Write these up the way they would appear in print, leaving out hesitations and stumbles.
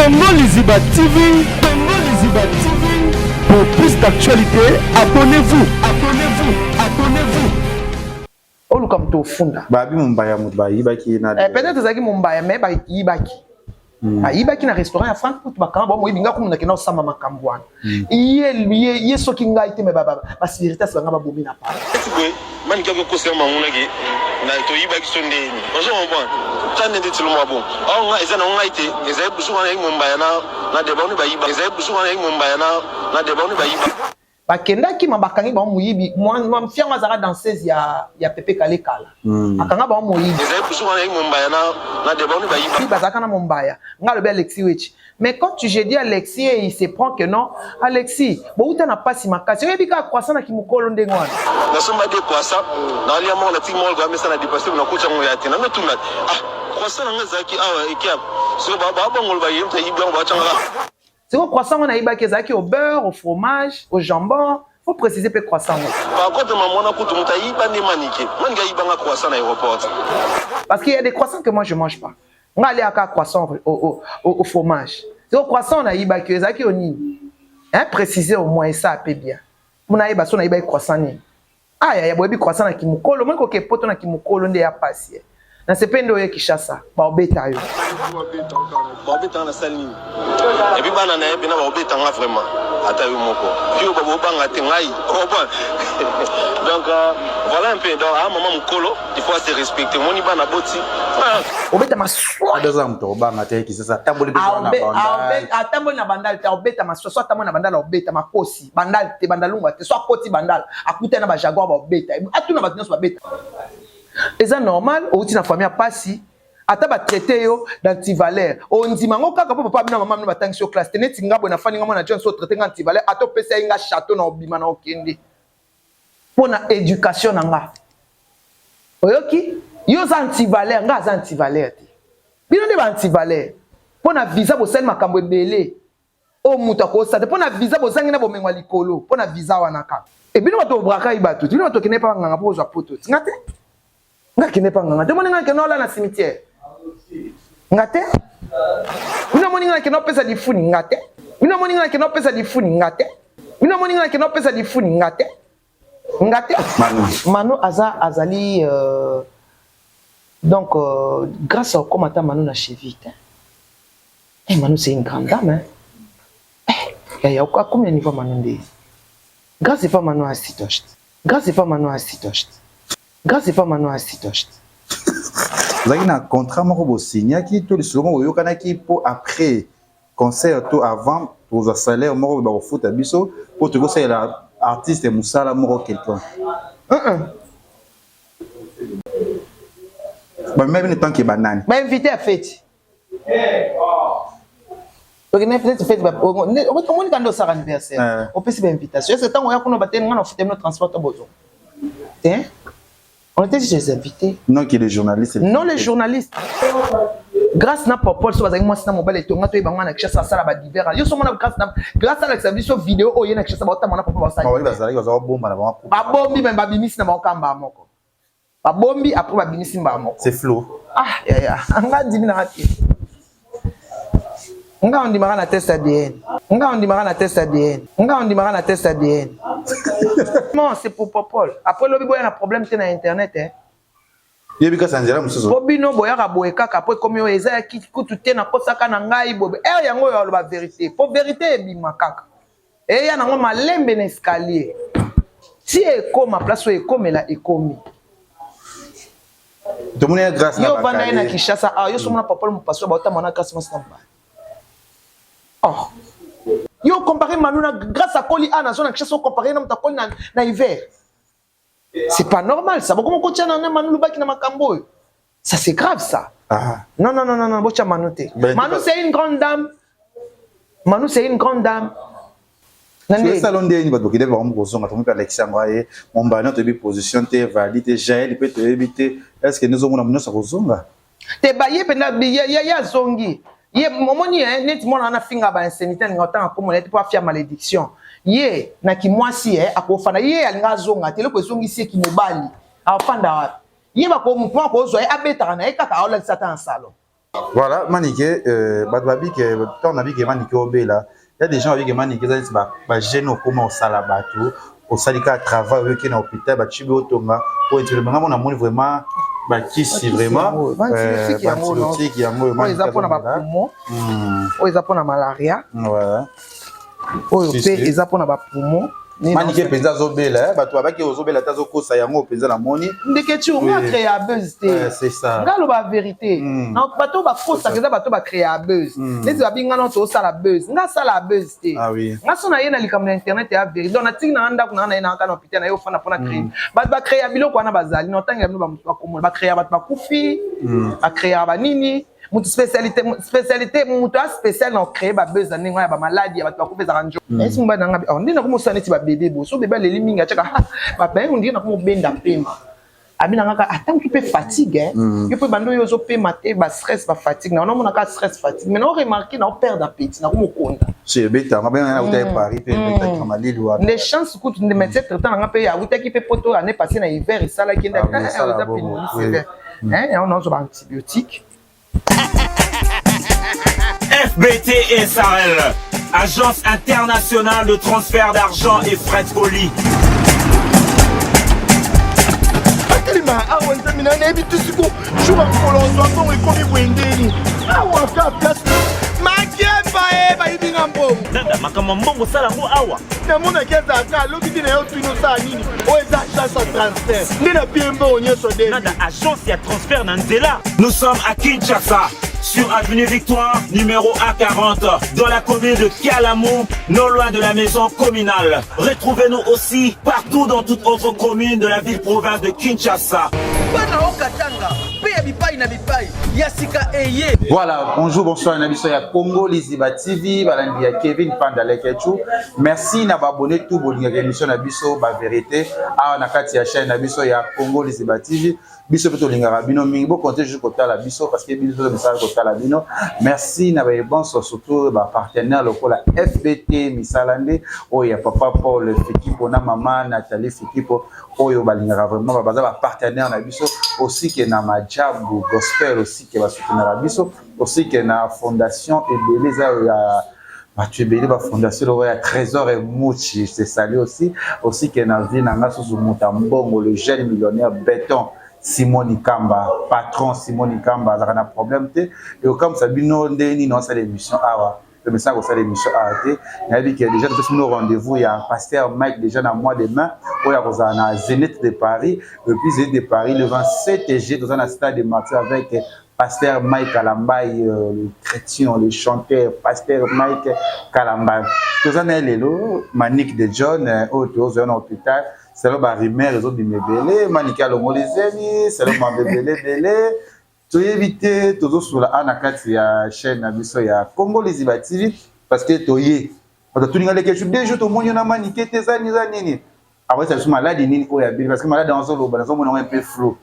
Congo Liziba TV, Congo Liziba TV. Pour plus d'actualités, abonnez-vous, abonnez-vous, abonnez-vous. Oluka moto ofunda. Babi mombaya moto bayibaki na. Eh, peut-être ezalaki mombaya mais bayibaki. Bayibaki na restaurant ya Frankfurt, bakanga bango moyibi. Nga kumu nakenda kosamba makambo wana. Ye ye ye soki ngai te, me basecuritas banga babomi na pala. Maniki akokosela mamonaki na toyibaki so ndeni ozo comprendre ta nde ndeti lomwa bon awa nga eza na ngai te, ezali busu wana yaki mombaya na deboni bayiba, ezali busu wana yaki mombaya na deboni bayiba. Bakendaki ma bakangi bango moyibi. Mfiango azalaka danseuse ya Pepe Kale kala. Akanga bango moyibi. Ezali busu wana yaki mombaya na deboni bayiba. Bazalaka na mombaya. Nga alobi Alexis Wechi, mais quand tu j'ai dit Alexis et il se prend que non, Alexis bouta na pasi makasi, oyebi kaka croissant na kimokolo ndenge wana. Nasomba de croissant, nalia moko, natiki moko kwa mesa na dépassé, nakotya ngo ya te, nanotuna: ah, croissant nanga ezalaki awa, ekia siko babongolo baye moto ayibi yango, batyangaka. Siko croissant ngo nayibaki ezalaki au beurre, au fromage, au jambon, faut préciser mpe croissant ngo. Par contre mamona kutu moto ayiba nde Manike. Manike ayibanga croissant na aéroport. Parce qu'il y a des croissants que moi je mange pas. Nga aliaka croissant au fromage. Siko croissant nayibaki ezalaki o nini, hein? Préciser au moins ça pe bien mpona yeba so nayibaki croissant nini. Aya ya boyebi croissant na kimokolo, moi koke poto na kimokolo nde ya pasi na sepe nde oye Kinshasa baobeta yo. Baobetanga na sali nini? Et puis bana na ye mpena baobetanga vraiment, ata yo moko yo babobanga te ngai comprendre. Donc voilà un peu. Donc ah, mama mokolo, il faut se respecter, omoni bana boti. Obeta maswa. Aza moto obanga te, Kisasa atamboli mpe na Bandal. Atamboli na Bandal te, obeta maswa. So atamboli na Bandal, obeta makosi. Bandal te, Bandalungwa te. So akoti Bandal, akutani na bajaguar, baobeta. Atuna bato nyonso babeta, eza normal. Outi na famille ya pasi, ata batraite yo d'antivaleur, ondima yango kaka mpo papa bino, mama bino batangisi yo classe te. Neti nga boye nafandi, nga mwana John, so otraite nga antivaleur, ata opesa ye nga château na obima na okende mpo na éducation na nga. Oyoki? Yo oza antivaleur, nga aza antivaleur te. Bino nde baantivaleur mpo na visa bosali makambo ebele oyo moto akosala te mpo na visa. Bozangi na bomengo ya likolo mpo na visa wana kaka. E bino bato obrakai bato, bino bato okende mpa banganga mpo ozwa poto. Nga te, nga kende mpa nganga te. Omoni nga kende ola na cimetière? Nga te. Bino omoni nga nakende opesa lifuni? Nga te. Bino omoni nga nakende opesa lifuni? Nga te. Bino omoni nga nakende opesa lifuni? Nga te, nga te. Mano aza azali donc grâce à okoma ata Mano na cheville te. Eh, Mano c'est une grande dame, hein. Eh, yaya akomi na niveau Mano nde grâce epa Mano asitoche, grâce epa Mano asitoche, grâce epa Mano asitoche. Ozalaki na contrat moko bosignaki to lisolo moko boyokanaki mpo après concert to avant tozwa salaire moko bakofuta biso mpo tokosalela artiste mosala moko quelqu'un? Bamema bino tant que banani? Bainvité ya feti, okende feti, feti omoni kanda osaka anniversaire, opesi bainvitation. Est-ce ntango oya kuna bateni nga na ofuta bino transport to bozonga te? On était juste les invités. Non, qui les journalistes. Non, les journalistes. Grâce na Popol, so bazalaki mwasi na mobali, etonga toyeba ngo na Kinshasa asala badivers. Yo so mona grâce na grâce alakisa biso video oyo ye na Kinshasa baotama na Popol basali. Bazalaki baza babomba na bango. Babombi me babimisi na bango kamba moko. Babombi, après babimisi mbala moko. C'est flou. Ah yaya, nga ndimi nanga te. Nga ondimaka na test ADN, nga ondimaka na test ADN, nga ondimaka na test ADN. Non, c'est pour Popol. Après lobi boya na problème te na internet, eh. Yebi kasi nzela mosusu. Po bino boyaka boye kaka po ekomi oyo eza ya kutu te, nakosaka na ngai boye. Ere yango oyo aloba vérité, po vérité ebima kaka, eya nango malembe na escalier ti ekoma place oyo ekomela ekomi. Tomoni ya grâce na Yo ovanda ye na Kinshasa awa, yo somona Papa Mopaso baotama na grâce mwasi na mobali. Oh, yo compare Manu na grâce akoli a nazo na Kinshasa, ocompare na moto akoli na hiver, c'est pas normal ça. Bokoma kotia na Manu lubaki na makambo oyo, ça c'est grave ça. Ah. Non, non, non, non, non, botia Manu te. Ben, Manu c'est une grande dame, Manu c'est une grande dame. Esalo ndeni bato bokende bango kozonga, tomoki Alexi yango aye mombani, toyebi position te, vali te, Jael mpe toyebi te. Est ce que nde ozomona nyonso akozonga? Te, baye mpenza ye azongi. Ye omoni neti mwana wana afinga bainsanité, alinga otanga komona ye te mpo afia malédiction. Ye na kimwasi akofanda, ye alinga azonga te. Eloko ezongisi ye kimobali, afanda wapi? Ye bakomotu akozwa ye, abetaka na ye kaka, aolalisa ata na salon. Voilà, Manike, bato babike ntango nabike Manike obela, ya des gens babike Manike eza neti bagene okoma osala bato osali kaka travail, oyoki na hôpital bacibi otonga oyo etelema. Nga namoni vraiment bakisi, vraiment baantibiotique yango. Oyo eza mpona bapoumon, oyo eza mpona malaria, oyo mpe eza mpona bapoumon. Manike mpenza azobela, bato babaki ozobela te, azokosa. Yango mpenza namoni. Ndeke ti nga créa buzz te, nga aloba vérité. Bato bakosaka eza bato bacréa buzz, neti babi nga no tosala buzz. Nga asala buzz te. Nga so naye na likambo na internet ya vérité. Donc natiki nanga ndako nanga, naye nanga na hôpital, naye ofanda mpona créer. Bato bacréa biloko wana bazali na otangela bino, bamoto bakomona bacréa bato bakufi, bacréa banini. Moto spécialité, moto a spécial na ocréer babuzz na ndenge wana ya bamaladi ya bato bakufi ezaka njo esi mobali nanga. Nde nakomosala neti babebe bo so bebe aleli mingi, atiaka babaye, ondire nakomobenda pema. Abi nanga kaka ata motu mpe fatigue, yo mpe bando oyo ozopema te, bastress, bafatigue na onamonaka stress, fatigue. Mais naoremarquer naoperdre appétit, nakomokonda. Ebetanga benga nauta Paris mpe ebetaki malili wana. Nde chance kutu nde médecin traitant nanga mpe awutaki mpe poto année passée na hiver, esalaki nde eza pneumonie sévère. Yango nazwa baantibiotique. FBT SARL, Agence internationale de transfert d'argent et frais de colis. Atelema awa, nzambe na nayebi te siko jour ya mokolo ozwa mbongo ekomi boye ndeni awa ka place makemba e bayibinga mbongo. Nanda, makambo ya mbongo osala yango awa. Namonaki ezalaka alobi te na yo tuni osala nini. Oyo eza agence ya transfert nde na pie mbongo nyonso de. Nanda, agence ya transfert na nzela. Nous sommes à Kinshasa, sur avenue Victoire, numéro A40, dans la commune de Kalamu, non loin de la maison communale. Retrouvez-nous aussi partout dans toute autre commune de la ville-province de Kinshasa. Bana okatanga mpe ya bipai na bipai ya sika eye. Voilà, bonjour, bonsoir na biso ya Congo Liziba TV, balandi ya Kevin Panda Lekechu. Merci na baabonné tout bolingaka émission na biso ba vérité awa na kati ya chaîne na biso ya Congo Liziba TV. Biso mpe tolingaka bino mingi, bokonte juste kotala biso parce que biso misala kotala bino. Merci na baebonso, surtout bapartenaire lokola FBT misala nde oyo ya papa Paul Fikipo na mama Nathalie Fikipo oyo balingaka vraiment, baza bapartenaire na biso, aussi ke na Majabu Gospel, aussi ke basoutenaka biso, aussi ke na fondation ebele eza ya bato ebele, bafondation lokola ya Trésor Emuchi, je te salue aussi, aussi ke na vie na nga susu moto ya mbongo, le jeune millionnaire béton Simon Kamba, patron Simon Kamba azalaka na problème te. Ekokamwisa bino ndenge nini osala émission awa, tomesana kosala émission awa te. Nayebi ke déjà topesi bino rendez-vous ya pasteur Mike déjà na mois de mai oyo akozala na Zénith de Paris. Et puis Zénith de Paris le 27 juillet, toza na stade de Martyr avec pasteur Mike Kalambay, le chrétien, le chanteur, pasteur Mike Kalambay. Toza na ye lelo, Manique de John, oyo tozwa na hôpital, selo barumeur ezobima ebele, Manike alongoli zemi, selo mambe ebele ebele, toyebi te. Tozosola a na kati ya chaîne na biso ya Congo Liziba TV parce que toye bato tuninga leke 2 jours tomoni yo na Manike te, eza eza nini? Akoyesa biso maladi nini oyo abeli, parce que maladi yango azoloba nazomona yango un peu flou.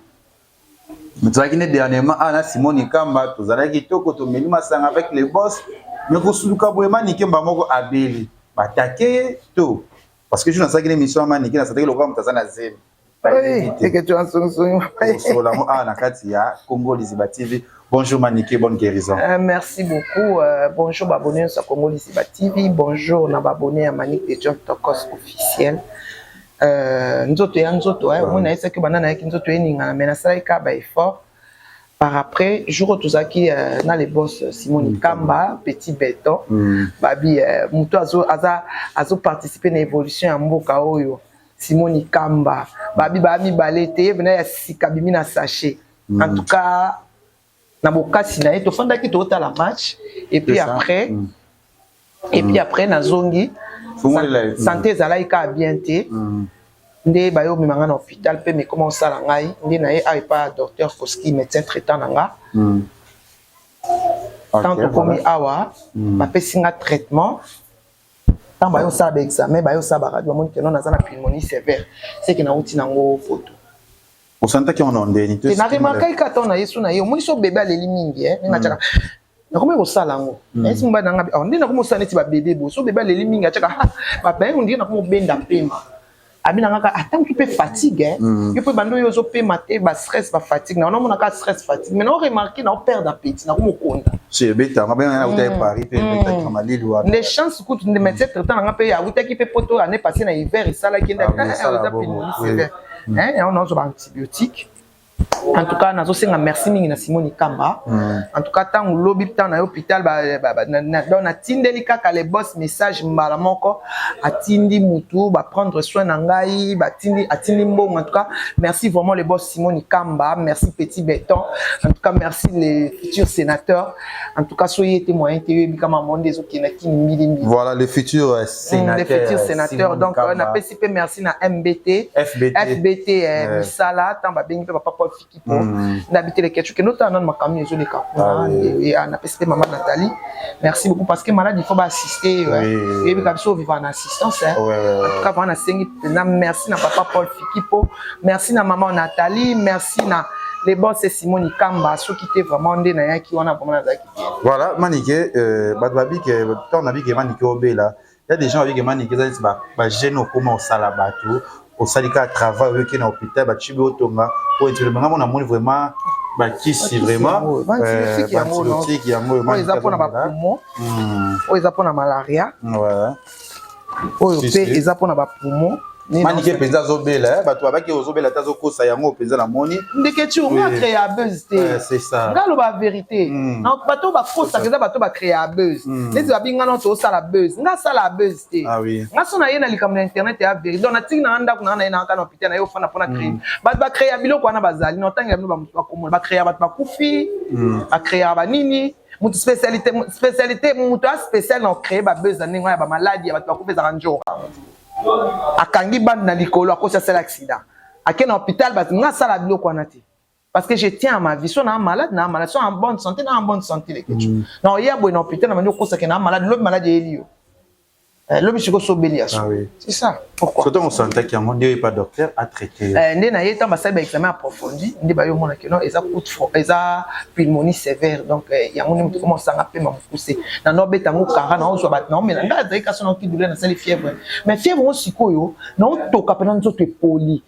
Tozalaki nde dernièrement awa na Simon Kamba, tozalaki kitoko, tomeli masanga avec les boss, mais kosuluka boye Manike mba moko abeli, batake ye to parce que jour nasalaki na émission ya Manike, nasataki lokola moto aza na zemi. Osola yango awa na kati ya Congo Liziba TV. Bonjour Manike, bonne guérison. Merci beaucoup. Bonjour babonné sur Congo Liziba TV. Bonjour na babonné à Manique de John Tokos officiel. Nzoto ya nzoto, omoni nayesaki banda nayaki nzoto eningana, mais nasalaki kaka baeffort. Par après jour oyo tozalaki na le boss Simon Kamba, petit béton, babi moto aza azoparticipe na évolution ya mboka oyo, Simon Kamba, babi baa mibale te, ye vena ya sika bimi na sachet. En tout cas na bokasi na ye, tofandaki totala match et puis après et puis après nazongi, santé ezalaki kaka bien te. Nde bayomema nga na hôpital mpe mekoma osala ngai nde na ye awa epa docteur Koski, médecin traitant na nga. Tant tokomi awa, bapesi nga traitement. Ntango bayosala baexamen, bayosala baradio, bamoni ke non, naza na pneumonie sévère, seke nauti nango poto. Osantaki yango na ndeni? Te, naremarkaki kaka ntango na ye so na ye, omoni so bebe aleli mingi, ndenge atiaka, nakomi kosala yango, nayesi mobali nanga nde nakomi kosala neti babebe bo so bebe aleli mingi, atiaka babaye, ondire nakomi kobenda pema. Abi na nga kaka ata motu mpe fatigue, yo mpe bando oyo ozopema te, bastress, bafatigue na onaomona kaka stress, fatigue, mais nao remarquer nao perdre appétit, nakomokonda. Si ebetanga mpe na uta Paris mpe ebetaki na malili wana. Nde chance kutu nde médecin traitant na nga mpe awutaki mpe poto année passée na hiver esalaki nde eza pneumonie sévère. Yango nazozwa baantibiotique. En tout cas, nazosenga merci mingi na Simoni Kamba. En tout cas, ntango lobi, ntango na ye hôpital, donc natindeli kaka le boss message mbala moko, atindi mutu baprendre soin na ngai, batindi, atindi mbongo. En tout cas, merci vraiment le boss Simoni Kamba, merci Petit Béton, en tout cas merci les futurs sénateurs. En tout cas, soki ete moyen te, oyebi kama monde ezokendaki mbilimbi. Voilà, le futur sénateur. Le futur sénateur. Donc napesi mpe merci na MBT. FBT. FBT misala, ntango babengi mpe papa Paul Fikipo, nabi teleke kende otala nano makambo ezoleka kuna. Napesi mpe mama Nathalie merci beaucoup, parce que malade, il faut baassister. Oyebi ka biso ovivre na assistance. En tout cas, vraiment nasengi mpenza merci na papa Paul Fikipo, merci na mama Nathalie, merci na les boss Simoni Kamba. Soki te, vraiment nde nayaki wana, vraiment nazalaki bien. Voilà Manike, bato babike ntango nabike Manike obela, ya des gens babike Manike eza neti bagene okóma osala bato, osali kaka travail, oyoki na hôpital bacibi otonga oyo etelema. Nga namoni vraiment bakisi, vraiment baantibiotique yango. Oyo eza mpona bapoumon, oyo eza mpona malaria, oyo mpe eza mpona bapoumon. Manike mpenza azobela, bato babaki ozobela te, azokosa. Yango mpenza namoni. Ndeke ti onga créa buzz te. C'est ça. Nga aloba vérité. Bato bakosaka eza bato bacréa buzz, neti babinga no tosala buzz. Nga asala buzz te. Nga so naye na likambo na internet ya vérité. Donc natiki nanga ndako nanga, naye nanga na hôpital, naye ofanda mpona créer. Bato bacréa biloko wana bazali na otangela bino, bamoto bakomona bacréa bato bakufi, bacréa banini. Moto spécialité, moto a spécial na ocréer babuzz na ndenge wana ya bamaladi ya bato bakufi, ezaka njoka akangi bande na likolo, akosi, asala accident, ake na hôpital. Bato nga asala biloko wana te, parce que je tiens à ma vie. So na malade, na malade, so en bonne santé, na en bonne santé. Lekecu na oya boye na hôpital, na bandi okosake na malade, lobi malade eyeli yo. Lobi sikoyo so obeli ya so. C'est ça pourquoi. Surtout osantaki yango nde oyepa docteur atraité. Nde na ye, ntango basali baexamen approfondi, nde bayomonaki no eza coup de froid, eza pneumonie sévère. Donc yango nde moto koma osanga pema mokuse na naobeta yango kara, naozwa bato naomela. Ngai azali kasi naoki douleur, nasali fièvre, mais fièvre ngo sikoyo naotoka mpena nzoto epoli.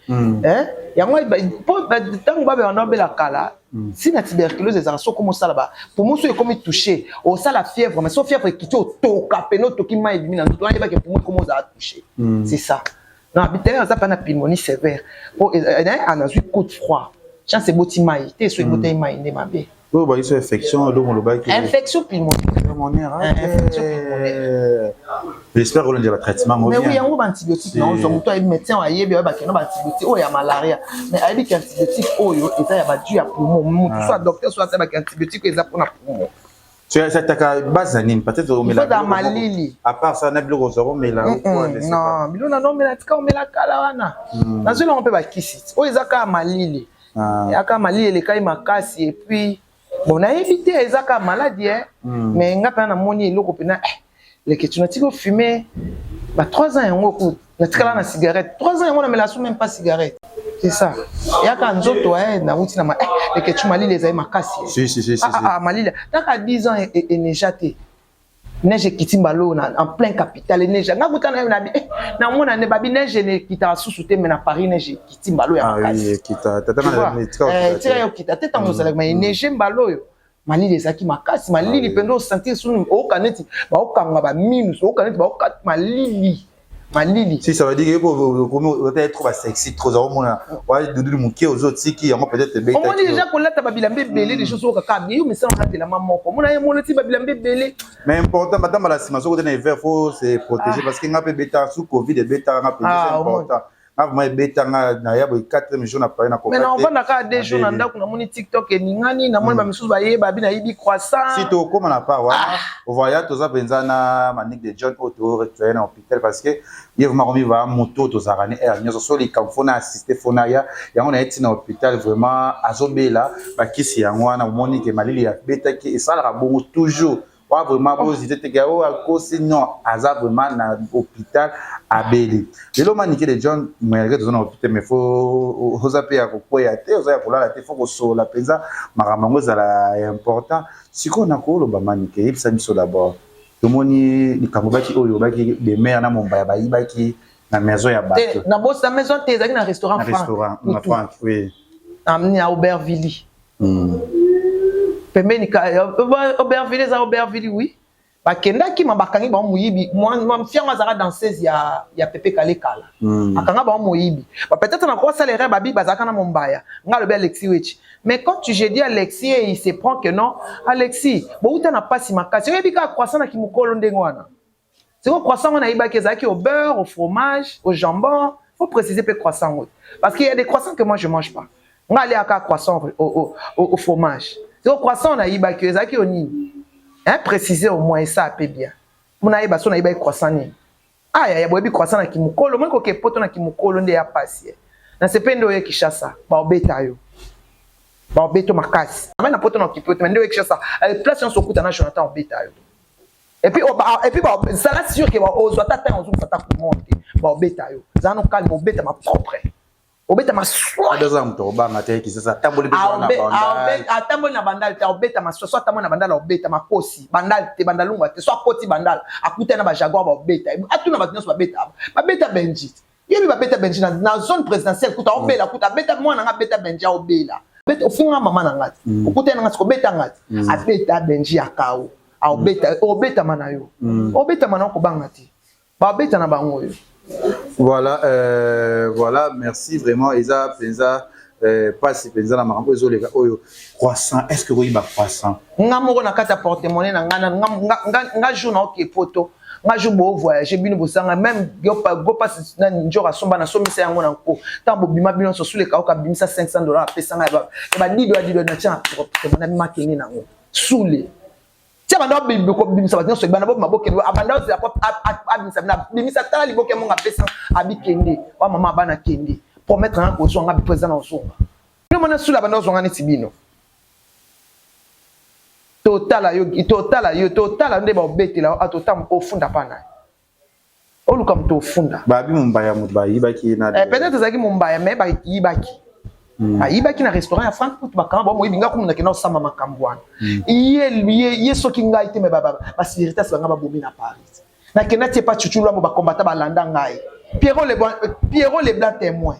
Yango po ntango babeka naobela kala si na tuberculose ezalaka soki omosala ba poumon so ekomi touché, osala fièvre, mais so fièvre ekiti, otoka pene, otoki, mai ebimi na nzoto, wana yebaki poumon ekomi ozala touché. C'est ça. Non, bitele aza mpe na pneumonie sévère po anazwi coup de froid, chance eboti mai te. So ebotaki mai nde mabe. Oyo bakiso infection eloko olobaki. Infection pulmonaire. Pulmonaire. Infection pulmonaire. J'espère olondela batraitement ngo. Mais oui, yango baantibiotique naozwa. Moto ayebi, médecin ayebi, ayebaki no baantibiotique oyo ya malaria, mais ayebi ke antibiotique oyo eza ya badu ya poumon. Motu so docteur so asayebaki antibiotique oyo eza mpona poumon. Ezataka base na nini peut-être? Omela malili. À part ça, na biloko ozwa komela? Non, biloko na nomela, tika omela kala wana. Nazweli yango mpe bakisi oyo eza kaka malili, eyaka malili elekai makasi. Et puis bon, nayebi te, eza kaka maladi, mais nga mpena namoni eloko mpena leke tu natiki ofume ba 3 ans yango ku natikala na cigarette 3 ans yango, namela so même pas cigarette. C'est ça, eyaka nzoto nauti na leke tu malili ezali makasi. Si, si, si, si. Ah, malili taka 10 ans eneja te, neige ekiti mbala oyo en plein capitale neige. Nga kuta na yo nabi namona nde babi neige ekitaka susu te, mais na Paris neige ekiti mbala oyo ya makasi. Tika yo okita te ntango ozalaki, ma eneige mbala oyo malili ezalaki makasi, malili mpenza osentir sunu oyoka neti baokanga baminus, oyoka neti baoka malili, malili. Si, ça veut dire que okomi otali trop basexy trop, ozomona wa dudu moke ozotiki yango peut-être. Omoni déjà kolata babilamba ebele, des choses oyo kaka yo misala olatelama moko, omona ye mona ti babilamba ebele. Mais important, batambala nsima soki ote na hiver, faut se protéger, parce que nga mpe ebetaka sous Covid, ebetaka nga mpenza. C'est important, nga vraiment ebetanga na ya boye quatrième jour na Paris na. Mais na ovanda kaka 2 jours na ndako, namoni TikTok eningani, namoni bamisusu bayeba bi nayibi croissant. Si tokóma na part wana, ovoya toza mpenza na Manique de John oyo toye na hôpital, parce que ye vraiment komi va moto tozalaka ni aire nyonso so likambo fo na assiste, fo na ya yango na ye ntina hôpital. Vraiment azobela, bakisi yango wana. Omoni ke malili abetaki, esalaka bongo toujours wa. Vraiment bozite teke oyo akosi, non, aza vraiment na hôpital, abeli lelo. Manike de John, malgré toza na hôpital, mais faut oza mpe ya kokweya te, oza ya kolala te, faut kosola mpenza makambo yango ezala important. Sikoyo nakoloba, Manike, yebisa biso d'abord, tomoni likambo baki oyo baki de mare na Mombaya bayibaki. Na maison ya bato. Na bosi na maison te, ezalaki na restaurant. Na restaurant na Frank, oui. Na Aubervilliers. Pembeni Aubervilliers, eza Aubervilliers, oui. Bakendaki ma bakangi bango moyibi. Fiango azalaka danseuse ya Pepe Kale kala. Akanga bango moyibi. Peut-être na kosala erreur, babi bazalaka na mombaya. Nga alobi Alexis Wechi, mais quand tu j'ai dit Alexis et il se prend que non, Alexis bouta na pasi makasi. Oyebi kaka croissant na kimokolo ndenge wana. Siko croissant wana ayibaki ezalaki au beurre, au fromage, au jambon. Faut préciser mpe croissant oyo, parce qu'il y a des croissants que moi je mange pas. Nga aliaka croissant au fromage. Siko croissant wana ayibaki ezalaki au nini, hein? Préciser au moins ça pe bien mpona yeba so nayebaki croissant nini. Aya ya boyebi croissant na kimokolo, moi koke poto na kimokolo nde ya pasi na sepe nde oye Kinshasa, baobeta yo, baobeta makasi. Amai na poto na okipe te, nde oye Kinshasa, place nyonso okuta na Jonathan, obeta yo. Et puis zala sûr ke ozwa ata ntango ozongisa ata commande te, baobeta yo. Zala no calme, obetama propre, obetama. Soaza moto obanga te, Kisasa atamboli. Atamboli na Bandal te, obetama so atamboli na Bandal, obetama kosi Bandal te, Bandalungwa te. So akoti Bandal, akutani na bajaguar, baobeta. Atuna bato nyonso babeta, babeta Benji, yebi babeta Benji na zone présidentielle kuta obela kuta abeta mwana nga, abeta Benji, aobela. Ofunga mama na nga te, okutani na nga siko obeta nga te, abeta Benji ya kao, aobeta, obetama na yo, obetama na yo, kobanga te, babeta na bango oyo. Voilà, merci vraiment. Eza mpenza mpasi mpenza na makambo ezoleka oyo. Croissant, est ce que koyiba croissant? Nga moko na kati ya porte-monnaie na nga, nga jour na oke poto, nga jour bovoyage bino, bosanga même gopasi na njor asomba, nasombisa yango na nko. Ntango bobima bino nyonso, suleka oka bimisa 500 $, apesanga ya badido ya dido, natia na porte-monnaie, makende nango sule tia. Banda kobimisa bato nyonso, ebanda bobima, bokende. Abanda ozela po abimisa bino, abimisa, tala liboke mongo, apesa, abikende wa mama abana kende promettre nga kozwa nga bipo eza na ozonga bino mona sula. Banda ozwanga neti bino, totala yo, totala yo, totala nde baobetela yo, totala ofunda mpa na oluka moto ofunda. Babi mombaya, moto bayibaki na. Peut-être ezalaki mombaya, mais bayibaki, ayibaki na restaurant ya Frankfurt, bakanga bango moyibi. Nga kumu nakenda kosamba makambo wana. Ye soki ngai te, me baspiritas banga babomi na Paris. Nakenda tie pa Chuchu Lwambo, bakombata balanda ngai, Pierrot Leblanc témoin.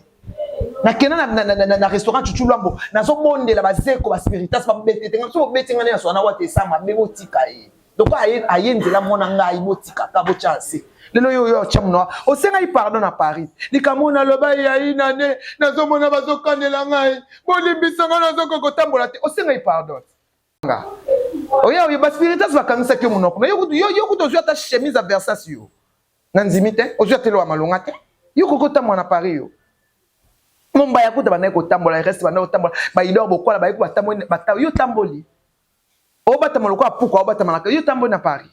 Nakenda na restaurant Chuchu Lwambo, nazobondela bazeko baspiritas babetete nga. So bobeti nga nde na swana wata esama be, botika ye. Donc aye nzela mona ngai, botikaka, botya se. Lelo yo oyo otya mono, osengai pardon na Paris. Likambo naloba yai nane, nazomona bazokanela ngai, bolimbisa ngai, nazokoka kotambola te. Osengai pardon nga oya oyo baspiritas bakangisaki yo monoko. Me yo kutu ozwi ata chemise ya Versace, yo na ndimi te, ozwi ata eloko ya malonga te. Yo koki otambola na Paris? Yo mombaya kuta bandaki kotambola, reste bandaki kotambola, baidor bokola bayeki batamboli. Yo tamboli, obatama lokola puku, obatamanaka. Yo tamboli na Paris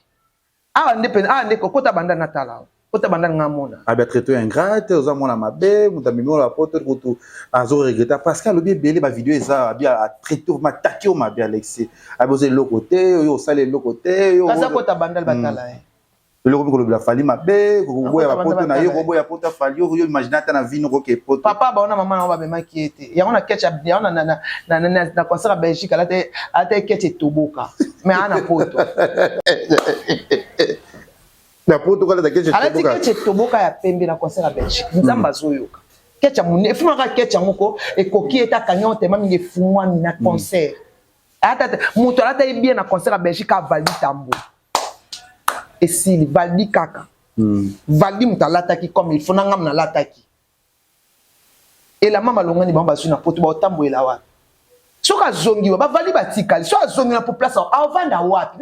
awa nde pene awa nde kokota banda natala awa, kota banda nga mona. Abi atraité ingrate, oza mwana mabe, moto amemi oyo poto kutu azoregretter parce que alobi ebele, bavideo eza. Abi atraité, mataki oyo mabe. Alexis abi oza eloko te, oyo osala eloko te. Kasi akota bandal, batala ye. Eloko mi kolobela Fally mabe, koboya bapoto na yo, koboya poto Fally oyo. Imagine ata na vino koke poto. Papa baona mama nango bamemaki ye te. Yango na ketch, yango na concert ya Belgique, alata ketch etoboka, mais aa na poto. Na poto kalata ketch? Alati ketch etoboka ya pembe na concert ya Belgique. Nzambe azoyoka, ketch ya monene efungaka, ketch yango ko ekoki ete akangi yango tema mingi, efungwami na concert. Ata moto alata ye bien na concert ya Belgique, avaldi tambo esili, valdi kaka. Valdi moto alataki comme il faut, na ngamu nalataki elamba malongani. Bango bazwi na poto, baotambolela wapi? Soki azongi wa bavandi, batikali. So azongi na po place aovanda wapi?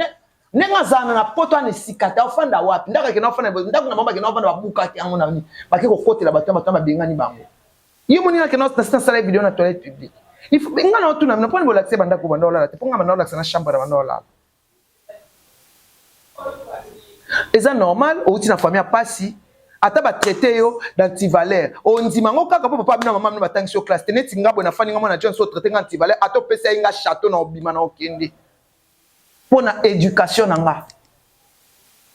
Ndenge azala na poto wana, esika te, aofanda wapi? Ndako akenda ofanda, ndako na bango bakenda ofanda, babukaki yango na nini, bake kokotela bato, bato babengani bango. Ye moni nakenda nasala video na toilette publique. Nga na otuna bino, mponi bolakisa bandako banda olala te? Mpo nga banda olakisa na chambre na banda olala, eza normal. Outi na famille ya pasi, ata batraité yo d'antivaleur, ondima yango kaka mpo papa bino, mama bino batangisi yo classe te. Neti nga boye nafandi, nga mwana John, so otraité nga antivaleur, ata opesa ye nga château na obima na okende mpo na éducation na nga.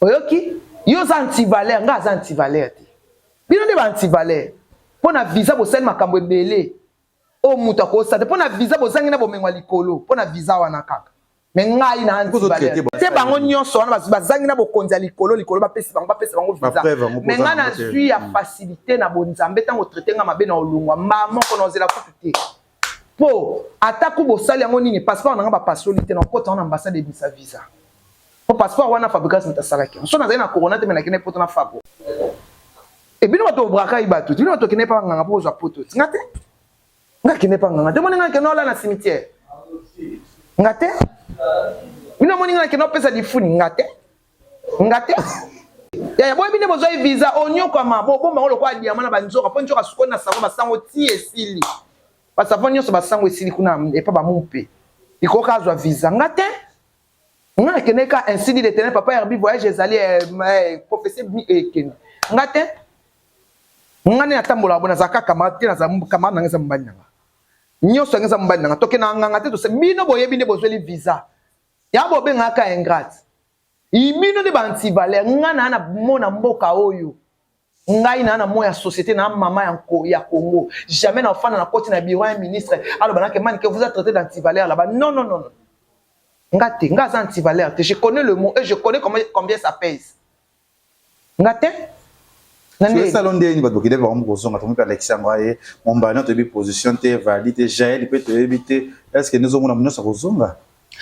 Oyoki? Yo oza antivaleur, nga aza antivaleur te. Bino nde baantivaleur mpo na visa bosali makambo ebele oyo moto akosala te. Mpo na visa bozangi na bomengo ya likolo, mpo na visa wana kaka. Mais ngai na antivaleur te. Bango nyonso wana bazangi na bokonzi ya likolo likolo, bapesi bango, bapesa bango visa. Mais ngai nazwi ya facilité na bonzambe. Ntango traite nga mabe na olongwa mba moko na ozela kutu te, mpo atako bosali yango nini, passeport na nga bapasoli te, na okota wana ambassade ebimisa visa, po passeport wana Fabrigas moto asalaki. So nazali na corona te, me nakende poto na Fabo. Ebino bato obrakai bato, bino bato okende epa nganga mpo ozwa poto. Nga te, nga kende epa nganga te. Omoni nga kende ola na cimetière? Nga te. Bino omoni nga kende opesa lifuni? Nga te, nga te. Yaya, boyebi nde bozwai visa, onyokwama, bobomba ngo lokola diama na banzoka, mpo nzoka sukoli na savon, basango ti esili, basavon nyonso, basango esili kuna epa bamupe likoka azwa visa. Nga te, nga nakende ka ainsi dit l'Éternel. Papa Herbi, voyage ezali prophétie ekende. Nga te, nga nde natambolaka bo, nazalaka camarade te, nazala camarade nanga eza mobali nanga nyonso, yango eza mobali nanga. Tokende na nganga te. Tose bino boyebi nde bozweli visa ya bobengaka ingrate, bino nde baantivaleur. Nga naa na mona mboka oyo, ngai naa na mo ya société na mama ya Congo. Jamais na ofanda na koti na bureau ya ministre, aloba nake mani que vous a traité d'antivaleur là-bas. Non, non, non, non, nga te, nga aza antivaleur te. Je connais le mot et je connais comment, combien ça pèse. Nga te. Esalo ndeni bato bokende bango kozonga, tomoki alexi yango aye mombani, toyebi position te, vali te, Jael mpe toyebi te. Est ce que ndezomona nyonso akozonga?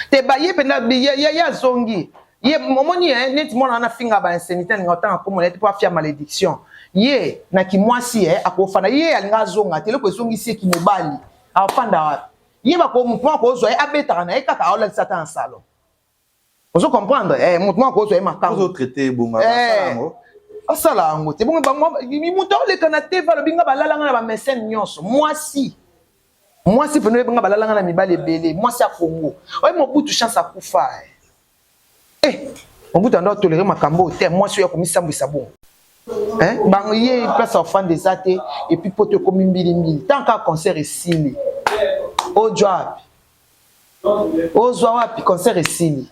Te, baye mpenza ye azongi. Ye omoni neti mwana wana afinga bainsanité, alinga otanga komona ye te mpo afia malédiction. Ye na kimwasi akofanda, ye alinga azonga te. Eloko ezongisi ye kimobali, afanda wapi? Ye motu moko akozwa ye, abetaka na ye kaka, aolalisa ata na salon. Ozo comprendre? Motu moko akozwa ye makambo. Ozotraite ebonga yango. Asala yango te. Bongo bango moto aoleka na te, alobi nga balalanga na bamesene nyonso. Mwasi, mwasi pene oyebi nga balalanga na mibali ebele. Mwasi ya Congo oye, Mobutu chance akufa. Mobutu ando atolere makambo oyo te. Mwasi oyo akomisambwisa bongo, bango ye place afanda eza te. Et puis poto ekomi mbilimbili. Tant kaka concert esili, ozwa wapi? Ozwa wapi? Concert esili,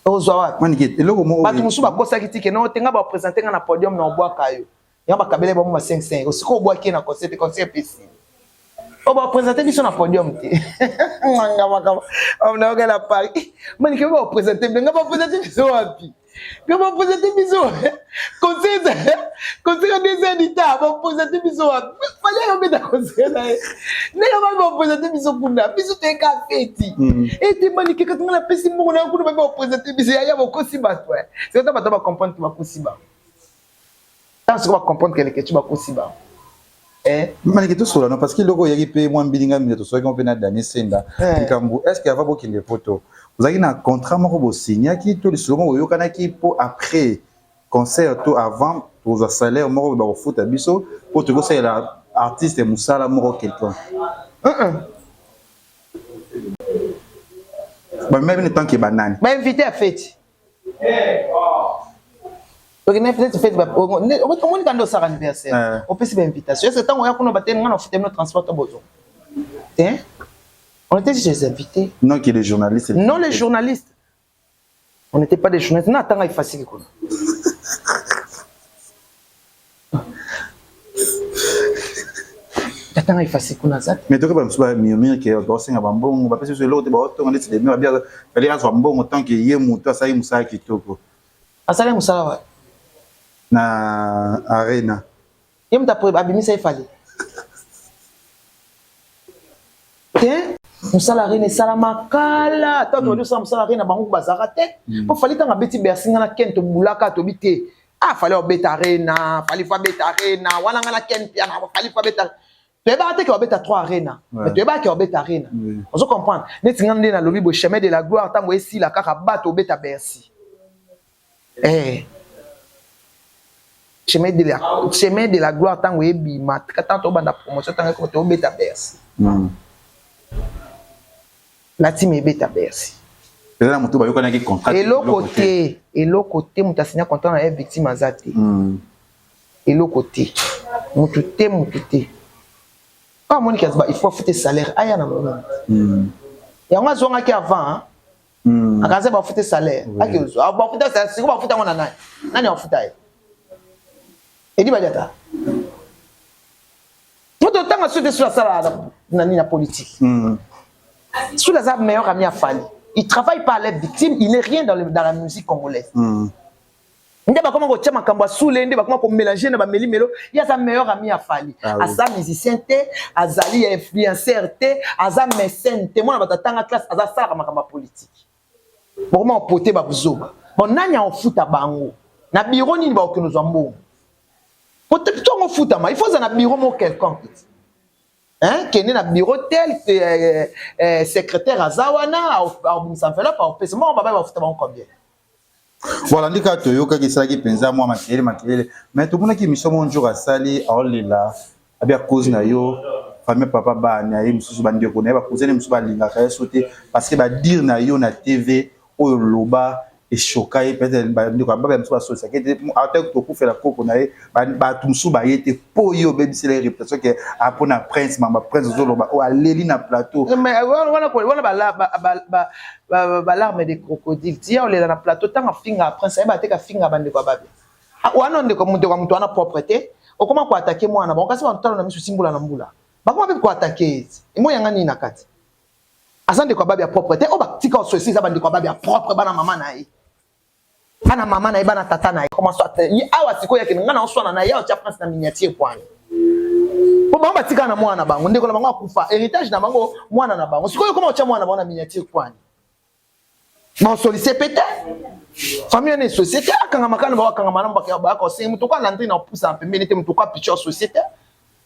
ozwa wapi? Manike, eloko moko. Bato mosusu bakosaki tike no te. Nga baprésente nga na podium na obwaka yo, yango bakabele bango ba 5 5. Osikoyo obwaki ye na concert te, concert epesili, oyo baprésente biso na podium te. Nga makambo naokela Paris, Manike, baprésente nga, baprésente biso wapi? Nga baprésente biso concert, concert ya 2 heures du temps, baprésente biso wapi? Fally ayobeta concert na ye ndenge babi baprésente biso kuna, biso toyeka feti ete Manike kaka nga napesi mbongo na yo kuna, babi baprésente biso. Yaya, bokosi bato. Sikoyo bato bacomprendre te, bakosi bango. Ntango sikoyo bacomprendre keleke ti bakosi bango. Manike, tosola no, parce que eloko oyaki mpe mwa mbilinga mbila, tosolaki mpe na Dani Senda. Likambo, est ce que avant bokende poto ozalaki na contrat moko bosignaki to lisolo moko boyokanaki mpo après concert to avant tozwa salaire moko bakofuta biso mpo tokosalela artiste mosala moko quelqu'un? Bamema bino tant que banani? Bainvité ya feti, okende feti, feti omoni kanda osaka anniversaire, opesi bainvitation. Est ce ntango oya kuna bateni nga na ofuta bino transport to bozonga te? On était juste des invités. Non que les journalistes. Non, les journalistes, on n'était pas des journalistes. Na tanga ifasiki kuna, tatanga ifasiki kuna aza te. Mais toki bamosusu bamurmure ke baosenga bambongo, bapesi biso eloko te, baotonga neti demure abi fallait azwa mbongo tant que ye moto asali mosala kitoko. Asali mosala wapi? Na Arena. Ye moto abimisa ye Fally te. Mosala Arena esalama kala. Ata tobandi osala mosala Arena, bango bazalaka te, mpo Fally ntango abeti Bercy, nga na Ken tobulaka, tobi te, ah, Fally obeta Arena, Fally faut abeta Arena wana. Nga na Ken Piana, Fally faut abeta. Toyebaka te ke babeta 3 Arena, mais toyebaka ke babeta Arena. Ozo comprendre? Neti nga nde nalobi boye, chemin de la gloire ntango esila kaka, bato obeta Bercy. Chemin de la gloire ntango ebima, ntango tobanda promotion, ntango ekoma tobeta Bercy, la team ebeta Bercy. Eza na motu bayokanaki contrat? Eloko te, eloko te. Moto asinya contrat na ye victime aza te. Eloko te, motu te, motu te. Oyo amoniki il faut afute salaire, aya na monene yango azwangaki avant. Akaza bafute salaire, ake ozwa bafuta salaire. Sikoyo bafuta yango na nani? Nani afuta ye? Edi Badiata, moto otanga so te, soki asala na nini na politique, soki aza meilleur ami ya Fally. Il travaille pas à l'aide victime, il n'est rien dans la musique congolaise. Nde bakoma kotia makambo ya sule, nde bakoma komélanger na bameli melo. Ye aza meilleur ami ya Fally. Ah oui. Aza musicien te, azali ya influenceur te, aza mécène te. Mwana bato atanga classe, aza asalaka makambo ya politique. Bakoma kopote babuzoba. Bon, nani aofuta bango? Na bureau nini bakokende ozwa mbongo? Po ntongo ofutama, il faut oza na bureau moko quelconque, hein? Kende na bureau tel, secrétaire aza wana, aobimisa enveloppe, aopesa mbongo. Babai bafuta bango combien? Voilà, ndi kaka toyokaki, esalaki mpenza mwa makelele makelele, mais tomonaki émission moko jour asali, aolela abi ya cause na yo, famille, papa, bana ye mosusu, bandeko na ye, bacousin mosusu balingaka ye so te, parce que badires na yo na TV oyo loba eshoka ye. Peut-être bandeko ya baba mosusu basolisaki te, ata tokufela koko na ye, bato mosusu baye te mpo ye obebisela ye réputation ke apona Prince, mamba Prince ozoloba oyo aleli na plateau. Mais wana balarme de crocodile tia olela na plateau. Ntango afinga Prince, ayeba te kafinga bandeko ya babe wana. Ndeko ya moto wana propre te, okoma koattaquer mwana bango, kasi bantu talo na miso simbula na mbula, bakoma mpe koattaquer ete emo yanga nini na kati. Aza ndeko ya babe ya propre te. Oyo batika ososi eza bandeko ya babe ya propre, bana mama na ye, bana mama na ye, bana tata na ye. Ye awa sikoyo akende, ngai na oswana na ye, awa tia Prince na miniature pwani, po bango batikala na mwana na bango, ndeko na bango akufa, héritage na bango mwana na bango. Sikoyo koma otya mwana na bango na miniature kwani, baosolise pe te. Famille wana esociété, akangama kaka na bango, akangama na bayaka osengi moto ko alandri na opusa na pembeni te, moto ko apicha société,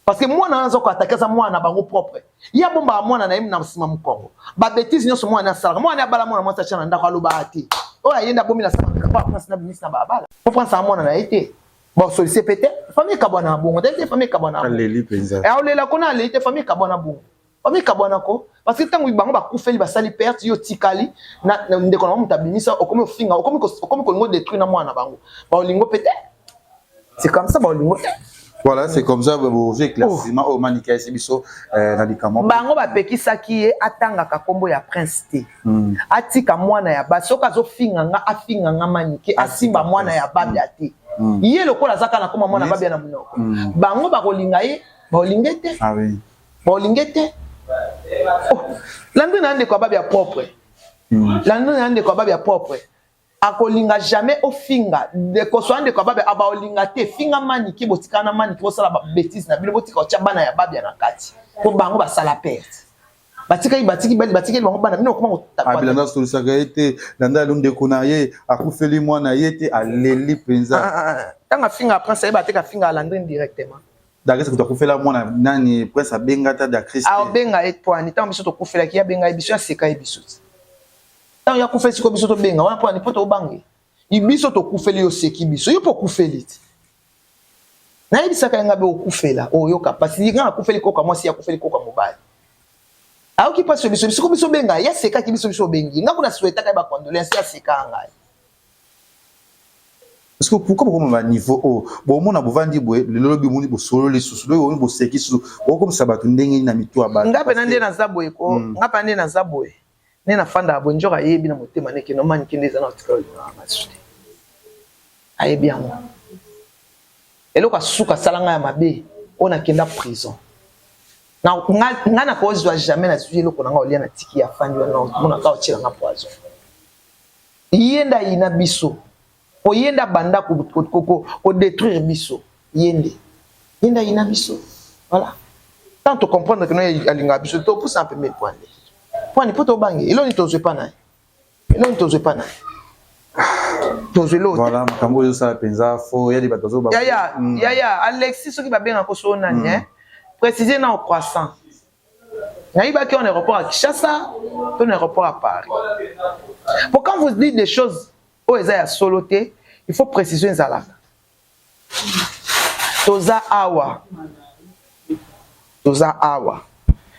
parce que mwana wana aza koattaquer aza mwana na bango propre. Ye abombaka mwana na ye na nsima mokongo. Babêtises nyonso mwana asalaka, mwana abala mwana mwasi, atya na ndako, alobaka te. Oyo ayenda abomi na sama pa Prince na bimisi na balabala, po Prince aa mwana na ye te. Basolise pe te. Famille ekabwana na bongo te, famille ekabwana. Aleli mpenza. Aolela kona, aleli te. Famille ekabwana bongo, famille ekabwana ko, parce que ntango bango bakufeli, basali perte, yo tikali na ndeko na bango, moto abimisa, okomi ofinga, okomi kolingo détruire na mwana na bango, baolingo pe te. C'est comme ça, baolingo te. Voilà, c'est comme ça bozwi éclaircissement oyo Manika esi biso na likambo. Bango bapekisaki ye atangaka nkombo ya Prince te, atika mwana ya basi. Soki azofinga nga, afinga nga Manike, asimba mwana ya babia te. Ye lokola aza kaka na koma mwana babia na monoko, bango bakolinga ye, baolinge te. Baolinge te. Landri na ndeko ya babia propre, Landri na ndeko ya babia propre, akolinga jamais ofinga ndeko so. Ndeko ya babia abaolinga te. Finga Maniki, botikala na Maniki, bosala babêtises na bino, botika otya bana ya babia na kati, mpo bango basala perte, batikali batiki batikeli bango bana, bino okoma. Abilanda asolisaka ye te, landa alo ndeko na ye akufeli mwana ye te, aleli mpenza. Ntango afinga Prince, ayeba te kafinga alandrine directement. Dakris kutu akufela mwana nani, Prince abenga ta Dakris. Abenga ye poani? Ntango biso tokufelaki, ye abenga ye biso, aseka ye biso ti ntango ya kufeli. Sikoyo biso tobenga wana poani? Mpo tobange biso tokufeli, yo oseki biso, yo mpo okufeli ti nayebisaka ye nga be okufela, oyoka pasi. Nga nakufeli koka mwasi, akufeli koka mobali, ayoki mpasi. Oyo biso bisiko biso obenga ye, asekaki biso, biso obengi nga kuna, souhaitaka ye bacondoléance, ye aseka ngai. Parce que pourquoi bokoma baniveau oyo bomona, bovandi boye lelo, lobi omoni bosolo lisusu, lobi omoni boseki lisusu, bokomisa bato ndenge nini na mito ya bato? Nga mpena nde naza boye ko, nga mpena nde naza boye, nde nafandaka boye. Nzoka ayebi na motema neke nomani kende eza na otika olingaka basu te, ayebi yango. Eloko asuka asala ngai ya mabe oyo, nakenda prison. Nga nakozwa jamais, nazwi eloko na nga olia, natiki ya fandi wana, monaka otielanga poison. Ye nde ayina biso, po ye nde abanda kodétruire biso, ye nde, ye nde ayina biso. Voilà, tant tocomprendre que no alingaka biso, topusa pembeni. Poani poani mpo tobange eloni, tozwi epa na ye, eloni tozwi epa na ye, tozwi eloko. Voilà, makambo oyo ezosala mpenza fo yali bato bazo. Yaya, yaya Alexis, soki babengaka so nani, hein, préciser na croissant nayibaki en aéroport à Kinshasa to na aéroport à Paris. Pour quand vous dites des choses oyo eza ya solo te, il faut précision ezalaka. Toza awa, toza awa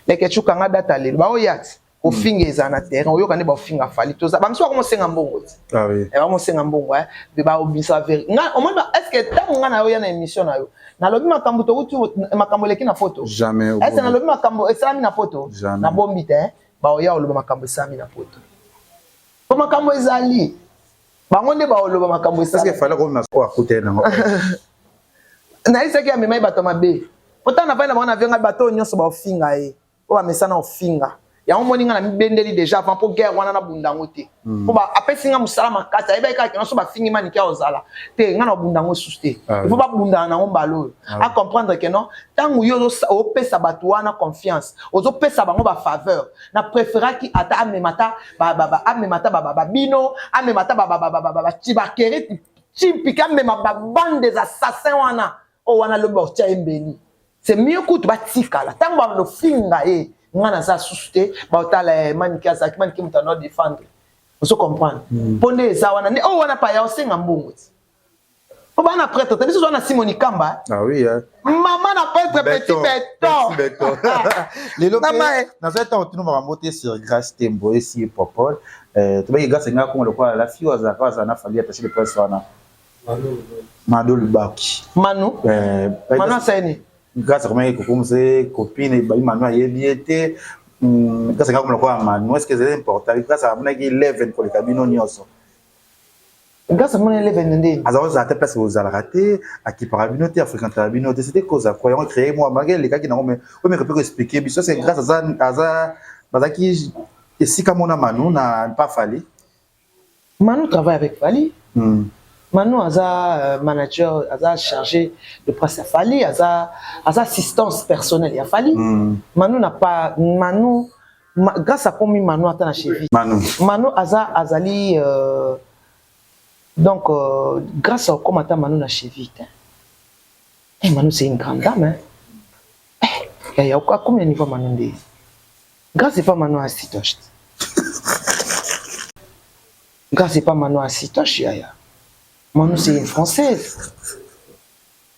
leke cukanga data lelo, baoya ti kofinga ezala na terrain, oyoka nde baofinga Fally. Toza bamisu bakomosenga mbongo ti bakomosenga mbongo, baobimisa vérité. Nga omoni, est ce que ntango nga na yo ya na émission na yo, nalobi makambo touti, makambo eleki na poto? Jamais. Est ce nalobi makambo esalami na poto? Nabombi te. Baoya oloba makambo esalami na poto, po makambo ezali, bango nde baoloba makambo. Esalami. Nayebisaki amemai bato mabe, po ntango navandi na bango na vengai, bato oyo nyonso baofinga ye, oyo bamesana ofinga. Yango moni nga na mibendeli déjà avant mpo guerre wana nabunda yango te. Mpo apesi nga mosala makasi, ayebaki kaka kena so bafingi Manike ozala te, nga na babunda yango susu te. Ah, il faut babundana nango mbala oyo. Ah. Acomprendre que non, ntango yo opesa bato wana confiance, ozopesa bango bafaveur, na préféraki ata amema ata amema ata babino, amema ata bakeri chimpiki, amema babande des assassins wana oyo wana lobi bakotia ye mbeli. C'est mieux kutu batikala. Ntango balofinga ye, nga naza susu te, baotala Manike azalaki Manike moto ano défendre. Ozo comprendre mpo nde eza wana nde oyo wana paya osenga mbongo ti po bana prêtre te. Biso oza na Simoni Kamba. Ah oui, hein. Mama na prêtre petit béton. Petit béton. Lelo Mama, mpe nazali ntango tino makambo te sur Grâce Tembo esi Popol. Tobaki Grâce engaka kongo lokola la fille oyo azalaka azala na Fally, attaché de presse wana. Mado Lubaki. Manu. Manu asali. Grâce akomaki kokomisa copine bayi Manu ayebi ye te. Grâce engaka kongo lokola Manu. Est-ce que c'est important? Grâce amonaki 11 koleka bino nyonso. Grâce amoni 11 nde. Aza kozala te place ozalaka te, akipaka bino te, afréquentaka bino te. C'était cause à quoi yango créé moi malgré elekaki nango, mais oyo meko mpe koexpliquer biso, c'est grâce aza bazalaki esika mona Manu na pa Fally. Manu travaille avec Fally. Manu aza manager, aza chargé de presse ya Fally, aza assistance personnelle ya Fally. Manu n'a pas Manu ma, grâce à komi Manu ata na cheville. Manu. Manu aza azali donc grâce à comme ata Manu na cheville te. Eh, Manu c'est une grande dame, hein. Eh, ya ya combien niveau Manu nde? Grâce c'est pas Manu asitoche. Grâce c'est pas Manu asitoche yaya. Manu c'est une française.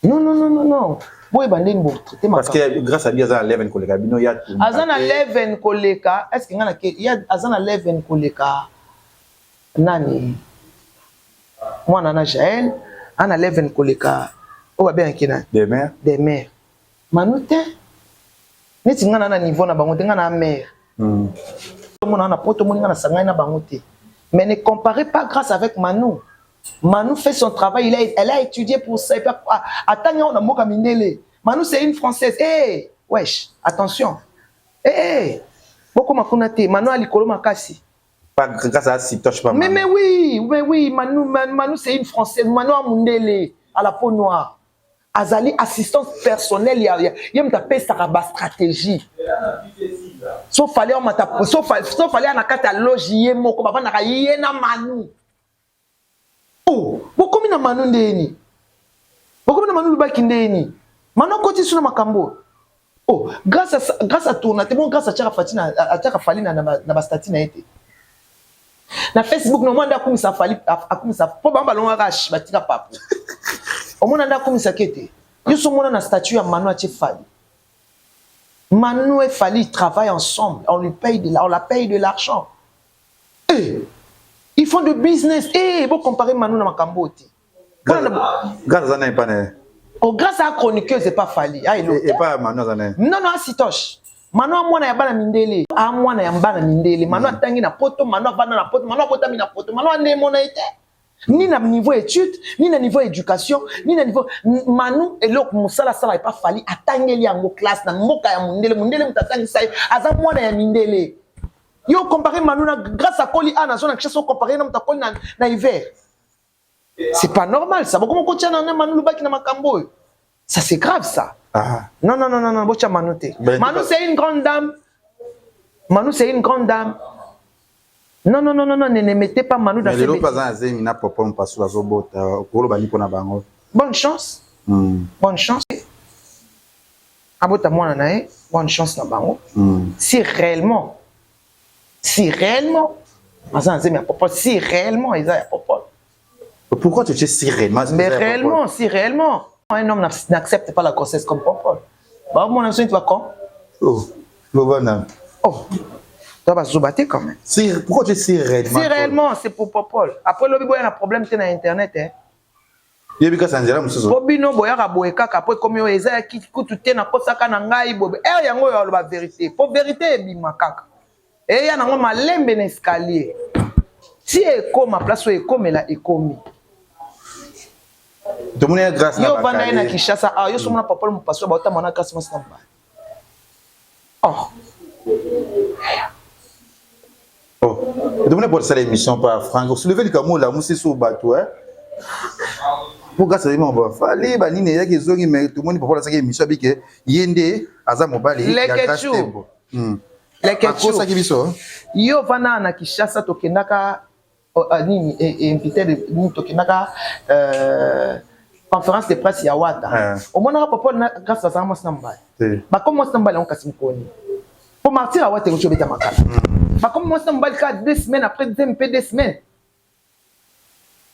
Non non non non non. Boyeba ndenge botraite. Parce que grâce à bi aza na 11 koleka bino ya. Aza na 11 koleka, est ce que nga na ke ya aza na 11 koleka nani, mwana na Jael ana 11 koleka oyo babengaki nani? Des mères. Des mères. Manu te, neti nga na na niveau na bango te, nga na mère. Omona na poto, omoni nga na sangani na bango te. Mais ne comparez pas Grâce avec Manu. Manu fait son travail, elle a étudié pour ça. Et puis, attends, on a mboka mindele. Manu c'est une française. Hey, wesh, attention. Hey, hey. Boko makuna te. Manu alikolo makasi. Pas grâce à Sitoche, pas Mais oui, mais oui, Manu, Manu, Manu c'est une française. Manu a mundele, à la peau noire. Azali assistance personnelle, ya ya ye mutu apesaka ba stratégie. So fallait omata, so fallait na kati ya loge ye moko bavandaka ye na Manu. Oh, bokomi na Manu ndeni. Bokomi na Manu lubaki ndeni. Manu akoti su na makambo. Oh, grâce à tourna te bon, grâce à Tchaka Fati na à Tchaka Fally na ba statut na été. Na Facebook no mwanda akumisa Fally, akumisa po ba balonga rash batika papo. Omona nda akumisa kete. Yo so mona na statut ya Manu atie Fally. Manu et Fally travaillent ensemble, on lui paye de la, on la paye de l'argent. Eh, ils font de business. Eh, bon comparer Manu na makambo te. Grâce à nani pas? Oh, grâce à chroniqueuse et pas Fally. Ah, et, et pas Manu aza nani? Non non, Asitoche. Manu a mwana ya bana mindele. A mwana ya bana mindele. Manu atangi na poto, Manu avanda na poto, Manu abotami na poto, Manu ande mona ete. Ni na niveau étude, ni na niveau éducation, ni na niveau Manu eloko musala sala et pas Fally atangeli yango classe na mboka ya mundele, mundele mutu atangisa ye, aza mwana ya mindele. Yo comparer Manu na grâce à Koli a na zone Kinshasa, comparer na mutu akoli na hiver. C'est pas normal ça. Comment kotia na Manu lubaki na makambo oyo? Ça c'est grave ça. Ah. Non non non non non, botia Manu te. Ben, Manu c'est une grande dame. Manu c'est une grande dame. Non non non non non, ne mettez pas Manu dans Mais ces lelo bêtises. mpe aza na zemi na Popol Mpasu azobota, okoloba nini mpona bango? Bonne chance. Bonne chance. Abota mwana na ye, bonne chance na bango. Si réellement aza na zemi ya Popol, si réellement eza ya Popol. Pourquoi tu dis si réellement? Mais réellement, si réellement, un homme n'accepte pas la grossesse comme Popol. Bah, mon ami, tu vas quand? Oh, loba. Oh, toi, vas te quand même. Si, pourquoi tu dis si réellement? Si réellement, c'est pour Popol. Après, lobi boya na problème te na internet, hein. Yebi kasa nzela mosusu. Po bino boyaka boye kaka po ekomi oyo eza ya kutu te, nakosaka na ngai boye. Ere yango oyo aloba vérité. Po vérité ebima kaka. Eya nango malembe na escalier. Ti ekoma place oyo ekomela ekomi. Tomoni ya Grâce na Yo vanda ye na bakale. Kinshasa, ah, yo somona Papa Mopaso baotama na Grâce mwasi na mobali. Oh. Oh, tomoni po tosala émission pa Frank osoulever likambo olamusi so bato eh? Po grâce ayeba bafali banini eyaki ezongi, mais tomoni papa asalaki émission abike ye nde aza mobali ya Grâce Tembo. Akosaki biso. Yo vanda na Kinshasa, tokendaka nini, invité nini, tokendaka conférence de presse ya Wata. Omonaka papa na Grâce bazalaka mwasi na mobali? Bakomi mwasi na mobali yango kasi mokoni po martyr Awata ekoki obeta makala. Bakomi mwasi na mobali kaka 2 semaines après, deuxième mpe 2 semaines.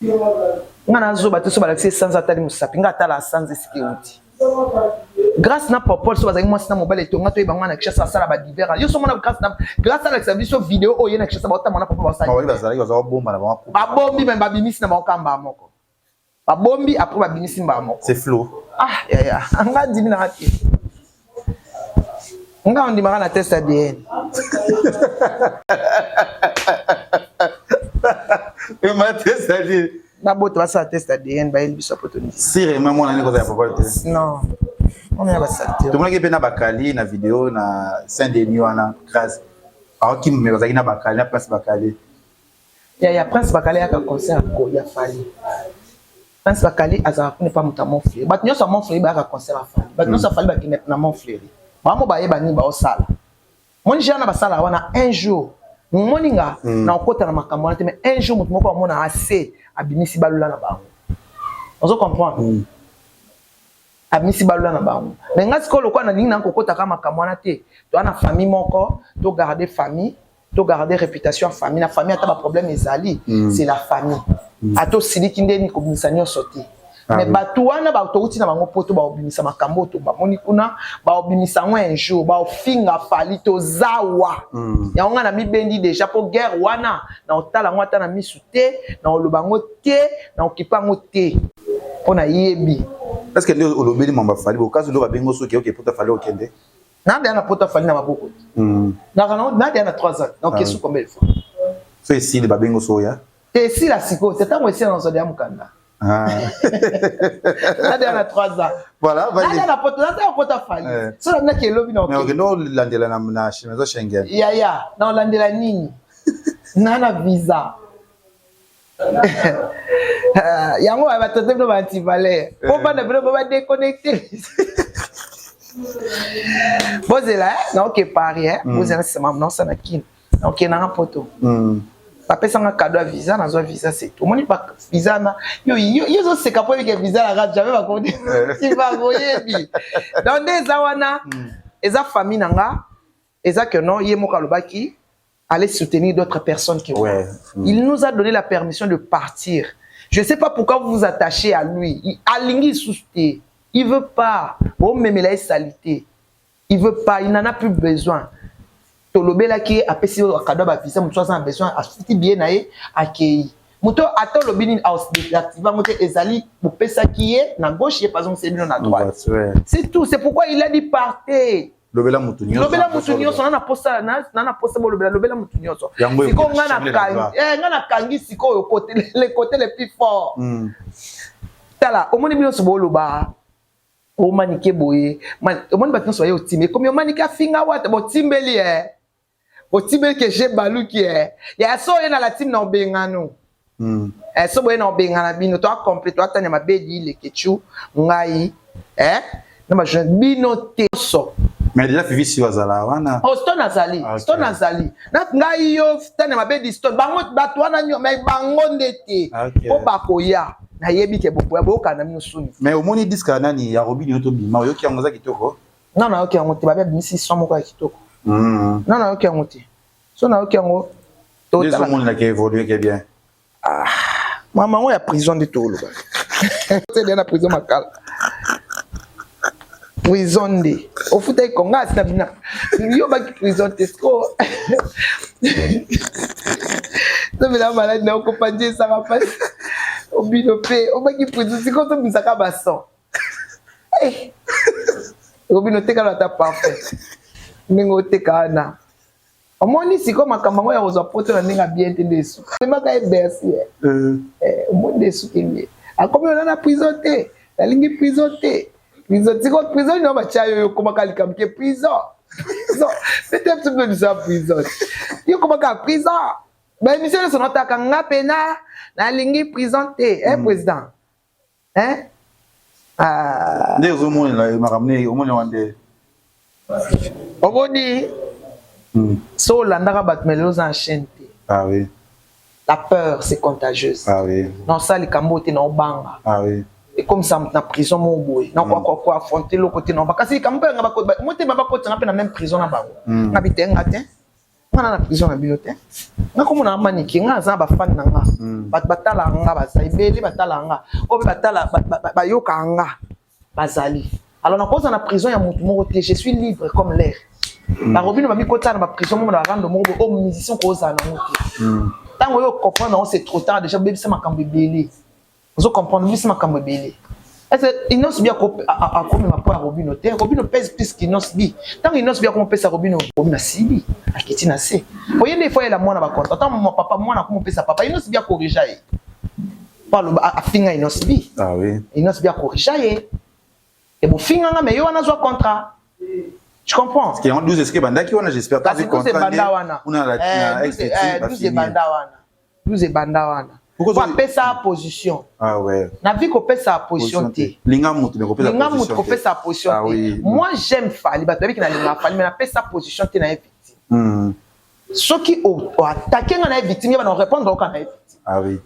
Nga nazoba te. So balakisi esanza, atali mosapi. Nga atala asanza esika euti. Grâce na Popol, so bazalaki mwasi na mobali, etonga toyeba ngo na Kinshasa asala badivers. Yo so mona Grâce na Grâce alakisa biso video oyo ye na Kinshasa baotamba na Popol, basala. Babombi me babimisi na bango kamba moko, babombi, après babimisi mbala moko. C'est flou. Ah yaya, nga ndimi nanga te. Nga ondimaka na test ADN. Ma test ADN. Baboto basala test ADN, bayeli biso po tondima. Sirema mwana nini kozala papa te. Non, on ya basali te. Tomonaki mpe na bakali na video na Saint Denis wana, Grâce aoki me bazalaki na bakali na Place Bakali. Ya Prince Bakali ayaka concert ya Fally. Prince Bakali azalaka kuna epa moto ya Montfleury. Bato nyonso ya Montfleury bayaka concert ya Fally, bato nyonso ya Fally bakende na Montfleury. Bango bayeba nini baosala. Moni jana basala wana. Un jour momoni nga na okota na makambo wana te, mais un jour moto moko amona ase abimisi balula na bango. Ozo comprendre? Abimisi balula na bango. Mais nga sikoyo, lokola nalingi na kokotaka makambo wana te, toza na famille moko, togarde famille, togarde réputation ya famille. Na famille, ata baproblème ezali, c'est la famille. Ata osiliki ndeni, kobimisa nyonso te. Mais bato wana touti na bango poto, baobimisa makambo oyo bamoni kuna, baobimisa yango un jour, baofinga Fally. Tozawa yango. Ngai na mibendi déjà mpo guerre wana na otala yango ata na misu te, na oloba yango te, na okipa yango te, mpo nayebi. Est ce que nde olobeli mamba Fally bokasi ndo babengo soki oke pota Fally okende? Nadeya na poto Fally na maboko te. Nadeya na 3 ans, naoke su combien de fois. So esili, babengo so oya. Te, esila sikoyo te. Ntango esila, nazwa deya mokanda. Nadeya na 3 ans. Voilà. Nadeya na poto, naza na poto Fally. So nandaki elobi na okende olandela na maison Schengen. Yaya, na olandela nini na visa yango? Bato te, bino ba antivaleur po bana bino po badéconnecte. Bozela, naoke Paris, bozela nsima naosala kini, naokendanga poto. Bapesanga cadeau ya visa, nazwa visa, c'est tout. Omoni visa na yo, yo ozoseka po ebike visa nanga jamais bakoyebi. Donc nde eza wana, eza famille na nga. Eza que non, ye moko alobaki aller soutenir d'autres personnes que moi. Il nous a donné la permission de partir. Je ne sais pas pourquoi vous vous attachez à lui. Alingi lisusu. Il veut pas. Bon, même il a salité. Il veut pas. Il n'en a plus besoin. Tolobelaki, apesi cadeau ba visa, moto aza na besoin, afuti billet na ye, akei. Moto ata olobi nini, active yango te. Ezali bopesaki ye na gauche, ye pazongiseli bino na droite. C'est tout. C'est pourquoi il a dit: partez. Lobela mutu nyonso. Lobela mutu nyonso. Na na posa bolobela, lobela mutu nyonso. Sikoyo nga nakangi sikoyo le côté le plus fort. Tala, omoni bino nyonso boloba omanike boye, omoni bato nyonso baye otimba, ekomi omanike afinga Wata. Botimbeli e, botimbeli ke je baluki e ya so oye na la team na obengano. So boye na obengana bino, toa complet, toatanya mabedi lekechu ngai na bajeune bino te so. Mais déjà Fifi si bazala wana. Oh, Stone azali. Stone azali na ngai, yo tanya mabedi, Stone, bango bato wana nyo, mais bango nde te mpo bakoya. Nayebi ke bokoya, boyokana bino suni. Mais omoni disque ya nani, ya Robin oyo tobima, oyoki yango? Eza kitoko. Non, nayoki yango te. Babi abimisi son moko ya kitoko. Non, nayoki yango te. So nayoki yango. Omonelaka évolue ke bien. Ah, mama yango ya prison nde toloba te, na prison Makala, prison nde ofutaki konga asi na bina yo baki prison te. Siko tobela maladi na okopandi, esaka mpasi obino mpe obaki prison. Siko tobimisaka bason obino, otekala ata parfait ndenge oteka wana. Omoni sikoyo makambo yango ya kozwa poto na ndenge abien te, nde esuka memaka ye Bercy. Omoni nde esukeli ye, akomi ona na prison te. Nalingi prison te, prison sikoyo, prison nini batya yo? Okomaka likambo ke prison. Prison, peut-être mpe biso ya prison, yo komaka prison. Baémission nyonso naotaka nga mpena nalingi prison te, eh, président, hein? Ah. Nde ozomonela makambo nde omonela nde. Omoni, so olandaka bato, mais lelo oza na chaîne te. Ah oui. La peur, c'est contagieuse. Ah oui. Naosala likambo te, naobanga. Ah oui. Ekomisa moto na prison moko boye, nakoaffronter eloko te, naoba. Kasi likambo mpe yanga motema, bakotanga mpe na même prison na bango. Nga bi te, nga te, nga na prison na bino te. Nga komona maniki, nga naza na bafani na nga. Bato batalaka nga, baza ebele. Batalaka nga, oyo mpe batala, bayokaka nga, bazali. Alors nakoza na prison ya motu moko te. Je suis libre comme l'air. Barobino bamikotala na baprison moko, na barando moko boye oyo musicien kozala nango te. Ntango oyo comprendre yango, c'est trop tard déjà. Bobebisa makambo ebele, ozo comprendre, bobebisa makambo ebele. Est-ce Innoss'B akomema mpo ya Robino te? Robino pèse plus qu'Innoss'B. Ntango Innoss'B akomopesa Robino, Robino asibi akiti na se. Oye nde ifo ayela mwana bacontra. Ntango papa mwana akomopesa papa, Innoss'B akorrigea ye po aloba afinga Innoss'B. Ah oui. Innoss'B akorrigea ye ebofinganga, mais ye wana azwa contrat, tu comprends? Parce que en 12, est-ce que bandaki wana, j'espère? Kasi 12 ebanda wana. 12 ebanda wana, 12 ebanda wana po apesa position. Ah ouais. Na vie, kopesa position te. Linga mutu, mais kopesa Linga mutu, kopesa position te. Moi, j'aime Fally, bato babiki nalinga Fally, mais napesa position te na ye victime. Soki oattaquer nga na ye victime, ye bana orépondre oka na ye victime. Ah oui.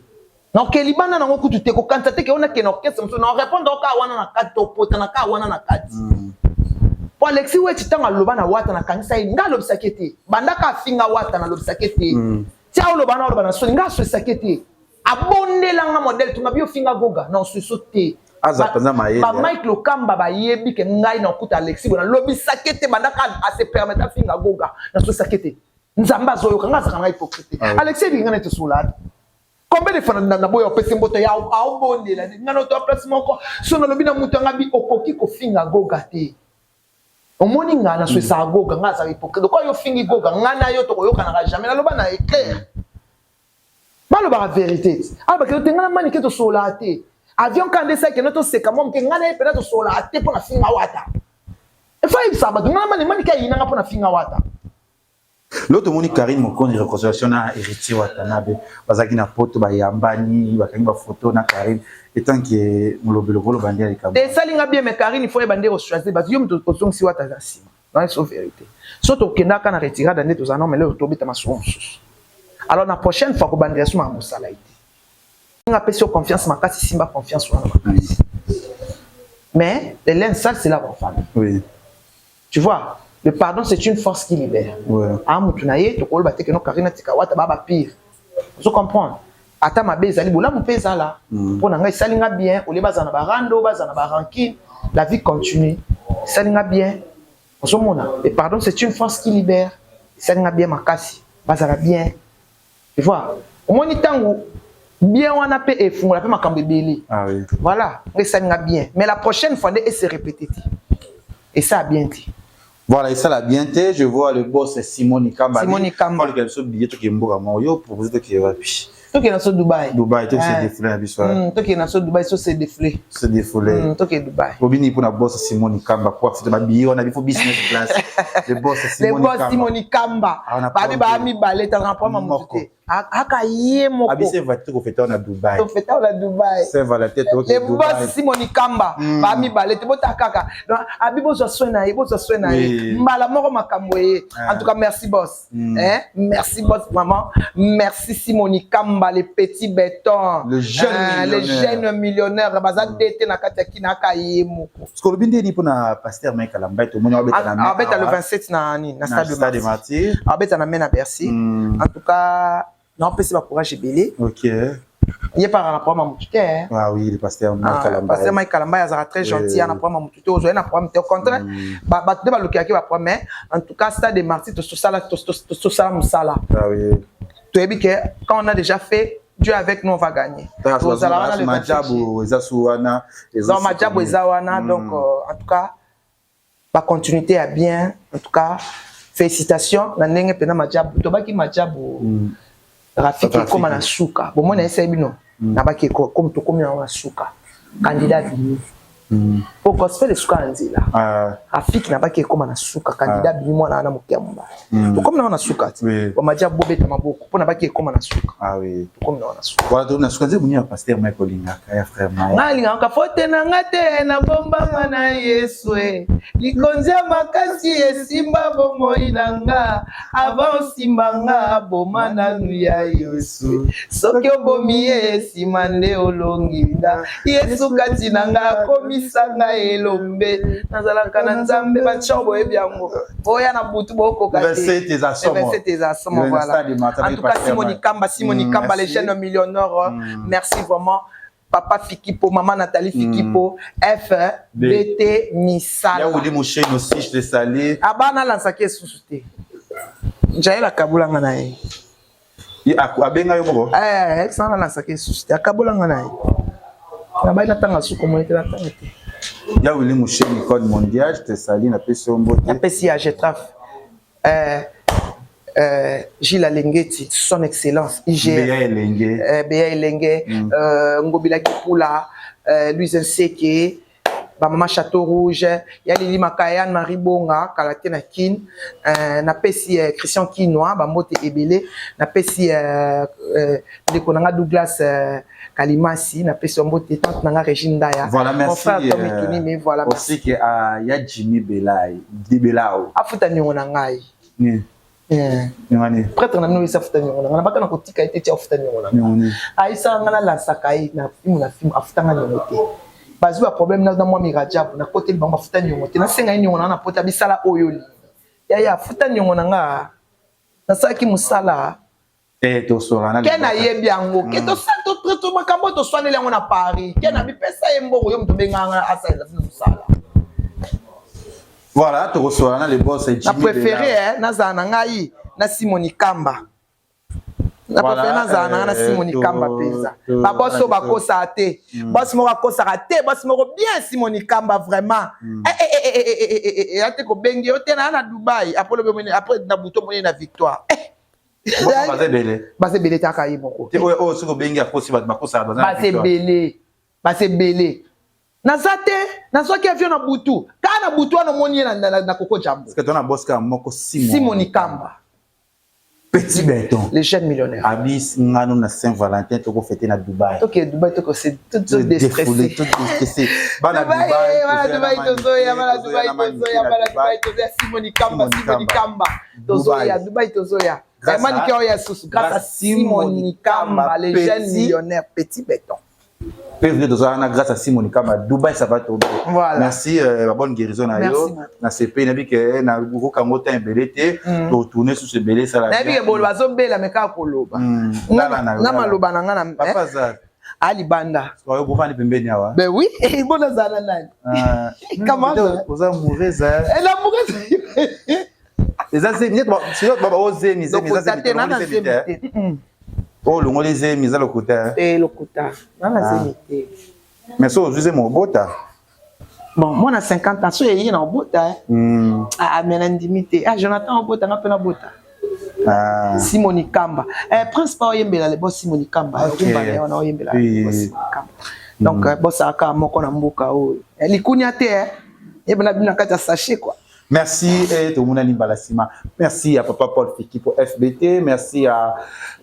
Naoke libanda nango kutu te, kokanisa te ke ona kende orchestre mosusu, na orépondre oka wana na kati, topota ka wana na kati. Po Alexi Weti, ntango aloba na Wata, nakangisa ye. Nga alobisaki te, bandaka afinga Wata, nalobisaki te. Tia oloba na oloba na soni, nga aswesaki te. Abondelanga modele tunga bi ofinga Goga na osweso te. Aza mpenza mayele. Bamike Lokamba bayebi ke ngai na okuta Alexi boye, nalobisaki te. Bandaka ase permettre afinga Goga, naswesaki te. Nzambe azoyoka nga, azaka ngai hypocrite te. Alexi ebiki nga neti osola te. Combien de fois na boya opesi mboto ya aobondela nga na to place moko? So nalobi na moto yanga bi okoki kofinga Goga te. Omoni, nga naswesaka Goga, nga azaka hypocrite. Lokola yo ofingi Goga, nga na yo tokoyokanaka jamais. Naloba na éclair, balobaka vérité ti alobaka te. Nga na manike tosololaka te. Avion kaka nde esaki kende toseka mwa moke. Nga na ye mpena tosololaka te mpo na finga Wata. Efa yebisaka bato, nga na mani, manike ayinanga mpo na finga Wata. Lo tomoni Karine Mokonzi, réconciliation na Héritier Watanabe. Bazalaki na Poto, bayambani, bakangi bafoto na Karine. Etant que molobi, lokolo bandi ya likambo. Esalinga bien, mais Karine, il faut yeba nde kochoisir bato. Yo moto ozongisi Wata aza nsima na so vérité. So tokendaka na retirade nde tozala no, lelo tobeta masolo mosusu. Alors na prochaine fois, kobandela so makambo osala ye te. Nga apesi yo confiance makasi, simba confiance wana makasi. Mais le linge sale c'est là en famille. Tu vois, le pardon, c'est une force qui libère. Ah, mutu na ye tokoloba te ke no Karine atika Wata ba ba pire. Ozo comprendre, ata mabe ezali, bolamu mpe ezala. Mpo na ngai esalinga bien olie bazala na barando, bazala na barancune, la vie continue. Esalinga bien, ozomona, le pardon, c'est une force qui libère. Esalinga bien makasi, bazala bien, tu vois. Omoni, ntango bien wana mpe efungola mpe makambo ebele. Ah oui. Voilà, nga esalinga bien, mais la prochaine fois nde ese répété te, esala bien te. Voilà, et ça l'a bien été. Je vois le boss Simon Kamba. Simon Kamba. Quand le billet to mboka mo yo proposer to ki wapi? Tokende na so Dubai. Dubai, to se défouler na biso. Tokende na so Dubai, so se défouler. Se défouler. Tokende Dubai. Obini pour na boss Simon Kamba pour faire ba billet, on a il faut business class. Le boss Simon Le boss Simon Kamba. Babi ba mi balé ta na problème Moko. Te. Aka ye moko. Abi c'est va to fêter na Dubai. To fêter na Dubai. C'est va la tête au Le boss Simon Kamba. Ba mi balé te bota kaka. Donc abi bozwa soin na ye, bozwa soin na ye. Mbala moko makambo ye. En tout cas, merci boss. Hein? Merci boss maman. Merci Simoni Kamba, le petit béton. Le jeune Hein, le millionnaire. Jeune millionnaire baza dete na kati ya kina aka ye moko. Parce que lobi ndeni pona pasteur Mike Kalamba, to moni abeta na Abeta le 27 na nini, na na stade stade de Martyr. Abeta na me na Bercy. En tout cas, naopesi bacourage ebele. Ye par na problème ya motu te, hein. Ah oui, le pasteur Mike Kalamba. Pasteur Mike Kalamba azalaka très gentil, ya na problème ya motu te, ozwa ye na problème te. Au contraire, bato nde balukelaki baproblème. Mais en tout cas, stade de Martyr, tosala tosala mosala. Ah oui. Toyebi ke quand on a déjà fait Dieu avec nous, on va gagner. Tozala wana le 27. Majabu eza su wana. Donc majabu eza wana. Donc en tout cas, bacontinuité ya bien. En tout cas, félicitations na ndenge mpena majabu tobaki majabu. Rafiki ekóma na suka. Bomoni, ayesai bino nabaki comme tokomi nango na suka, candidat bimi. Po gospel esuka na nzela. Rafiki na baki ekoma na suka candidat bimi mwana wana moke ya mobali. Tokomi na wana suka ti. Bamadia bobeta maboko po na baki ekoma na suka. Ah oui. Tokomi na wana suka. Voilà tokomi na suka nzembo nini ya pasteur Mike olingaka ya frère Mike. Nga alingaka faute na nga te na bombama na Yesu e. Likonzi ya makasi esimba bomoi na nga avant osimba nga boma nanu ya Yesu. Soki obomi ye nsima nde olongi nga. Yesu kati na nga akomisa nga elombe. Nazalaka na Nzambe ba boyebi yango. Boya na butu bokoka te. 27 eza somo. 27 eza somo voilà. En tout cas Simon Kamba, Simon Kamba les jeunes millionnaires. Merci vraiment. Papa Fikipo, Maman Nathalie Fikipo, F, B, T, Misala. Ya Willy Mouchene aussi, je te salue. Abana lansaki esusu te. Jael akabulanga na ye. Abenga yo moko? Eh, sana lansaki esusu te. Akabulanga na ye. Nabai natanga suku moye te natanga te. Ya Willy Mouchene, code mondial, je te salue, napesi yo mbote. Napesi ya Jetraf. Gilles Alengeti, son excellence, IGR. Béa Elenge. Béa Elenge, Ngobila Kipula, Louise Nseke, ba mama Château Rouge, ya Lili Makaya, Marie Bonga, Kalate na Kin, napesi Christian Kinoa, ba mbote ebele, napesi ndeko nanga Douglas Kalimasi, napesi mbote tante nanga Régine Ndaya. Voilà, merci. Mon frère Tommy Tuni, mais voilà. Aussi que ya Jimmy Belay, Di Belao. Afuta niongo na ngai. Ni. Nani? Prêtre na bino afuta niongo na ngai. Nabaka na kotika ete ti afuta niongo na ngai. Aisa nga na lansaka ye na film afuta nga niongo te. Bazwi ba problème na mwa Mirajabu na koteli bango afuta niongo te. Nasenga ye niongo na nga na pota bisala oyo olingi. Yaya afuta niongo na nga. Nasalaki mosala. Eh, tosola na Ken ayebi yango. Ke to makambo toswaneli yango na Paris. Ken abipesa ye mbongo yo moto obengaka nga asalela bino mosala. Voilà, tokosola na le boss Jimmy. Na préféré nazala na ngai na Simon Kamba. Na préféré nazala na ngai na Simon Kamba mpenza. Ba boss oyo bakosaka te. Boss moko akosaka te, boss moko bien Simon Kamba vraiment. Eh ate kobengi yo te na na Dubaï, après lobi omoni après na buto omoni na Victoire. Baza ebele. Baza ebele taka ye moko. Te oyo oyo soki obengi akosi bato bakosaka baza. Baza ebele. Baza ebele. Naza te, nazwaki avion na butu. Kaka na butu wana omoni ye na Koko Jambo. Parce que tona boss kaka moko Simon. Simon Kamba. Petit béton. Les jeunes millionnaires. Abis ngano na Saint-Valentin toko fêter na Dubaï. Toke Dubaï toko se tout tout déstressé. Tout déstressé. Bana Dubaï. Bana Dubaï tozoya, bana Dubaï tozoya, bana Dubaï tozoya Simon Kamba, Simon Kamba. Tozoya, Dubaï tozoya. Manike oya susu grâce à Simon Kamba, les jeunes millionnaires petit béton. PV tozala grâce à Simon Kamba Dubaï ça va tomber. Voilà. Merci la bonne guérison na yo. Na CP na bi ke na kokango temps ebele te to tourner sous ebele ça la. Na bi ke bolo bazo bela me ka koloba. Na maloba na nga na Papa za Ali Banda. Oyo bofandi pembeni awa. Ben oui, bona zala nani. Comment oza mauvaise. Elle a mauvaise. Eza zemi neti ba o zemi zemi eza zemi te na zemi te. Oyo olongoli zemi eza lokuta. Eh lokuta. Na na zemi te. Mais so ozwi zemi obota. Bon, moi na 50 ans so eyi na obota. Ah mais na ndimi te. Ah Jonathan obota nga pe na bota. Ah. Simon Kamba. Eh Prince pa oyembela le boss Simon Kamba. Rumba na wana oyembela le boss Simon Kamba. Donc boss aka moko na mboka oyo. Likunya te eh. Yebana bino na kati ya sachet quoi. Merci et tout le monde Sima. Merci à Papa Paul Fiki pour FBT. Merci à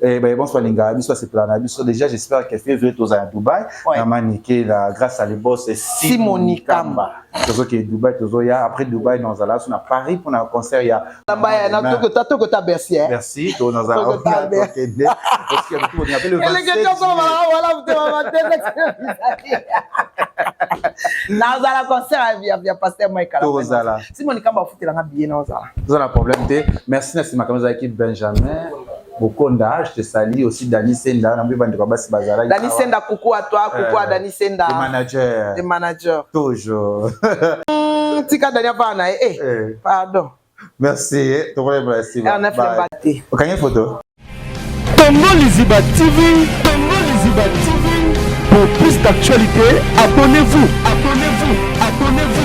eh, ben, bonsoir Linga. Biso c'est plan. Biso déjà j'espère que février tous à Dubaï. Ouais. Na maniké la grâce à les boss Simon Kamba. Tozo qui Dubaï tozo ya après Dubaï nous allons à Paris pour un concert ya. Là-bas na toko ta toko ta Bercy hein. Merci to nous allons parce que tout on appelle le 27. Nazala concert ya pasteur Mike Tozala. Simon Kamba afutelanga billet na ozala. Tozala problème te. Merci na sima kama ezalaki Benjamin Bokonda, je te salue aussi Dani Senda, na mbi bandeko basi bazala. Dani Senda coucou à toi, coucou à Dani Senda. Le manager. Le manager. Toujours. Tika Dani apa na eh. Pardon. Merci, tokoyeba la sima. RNF Lembate. Okangi photo. Congo Liziba TV, Congo Liziba TV. Pour plus d'actualités, abonnez-vous, abonnez-vous, abonnez-vous.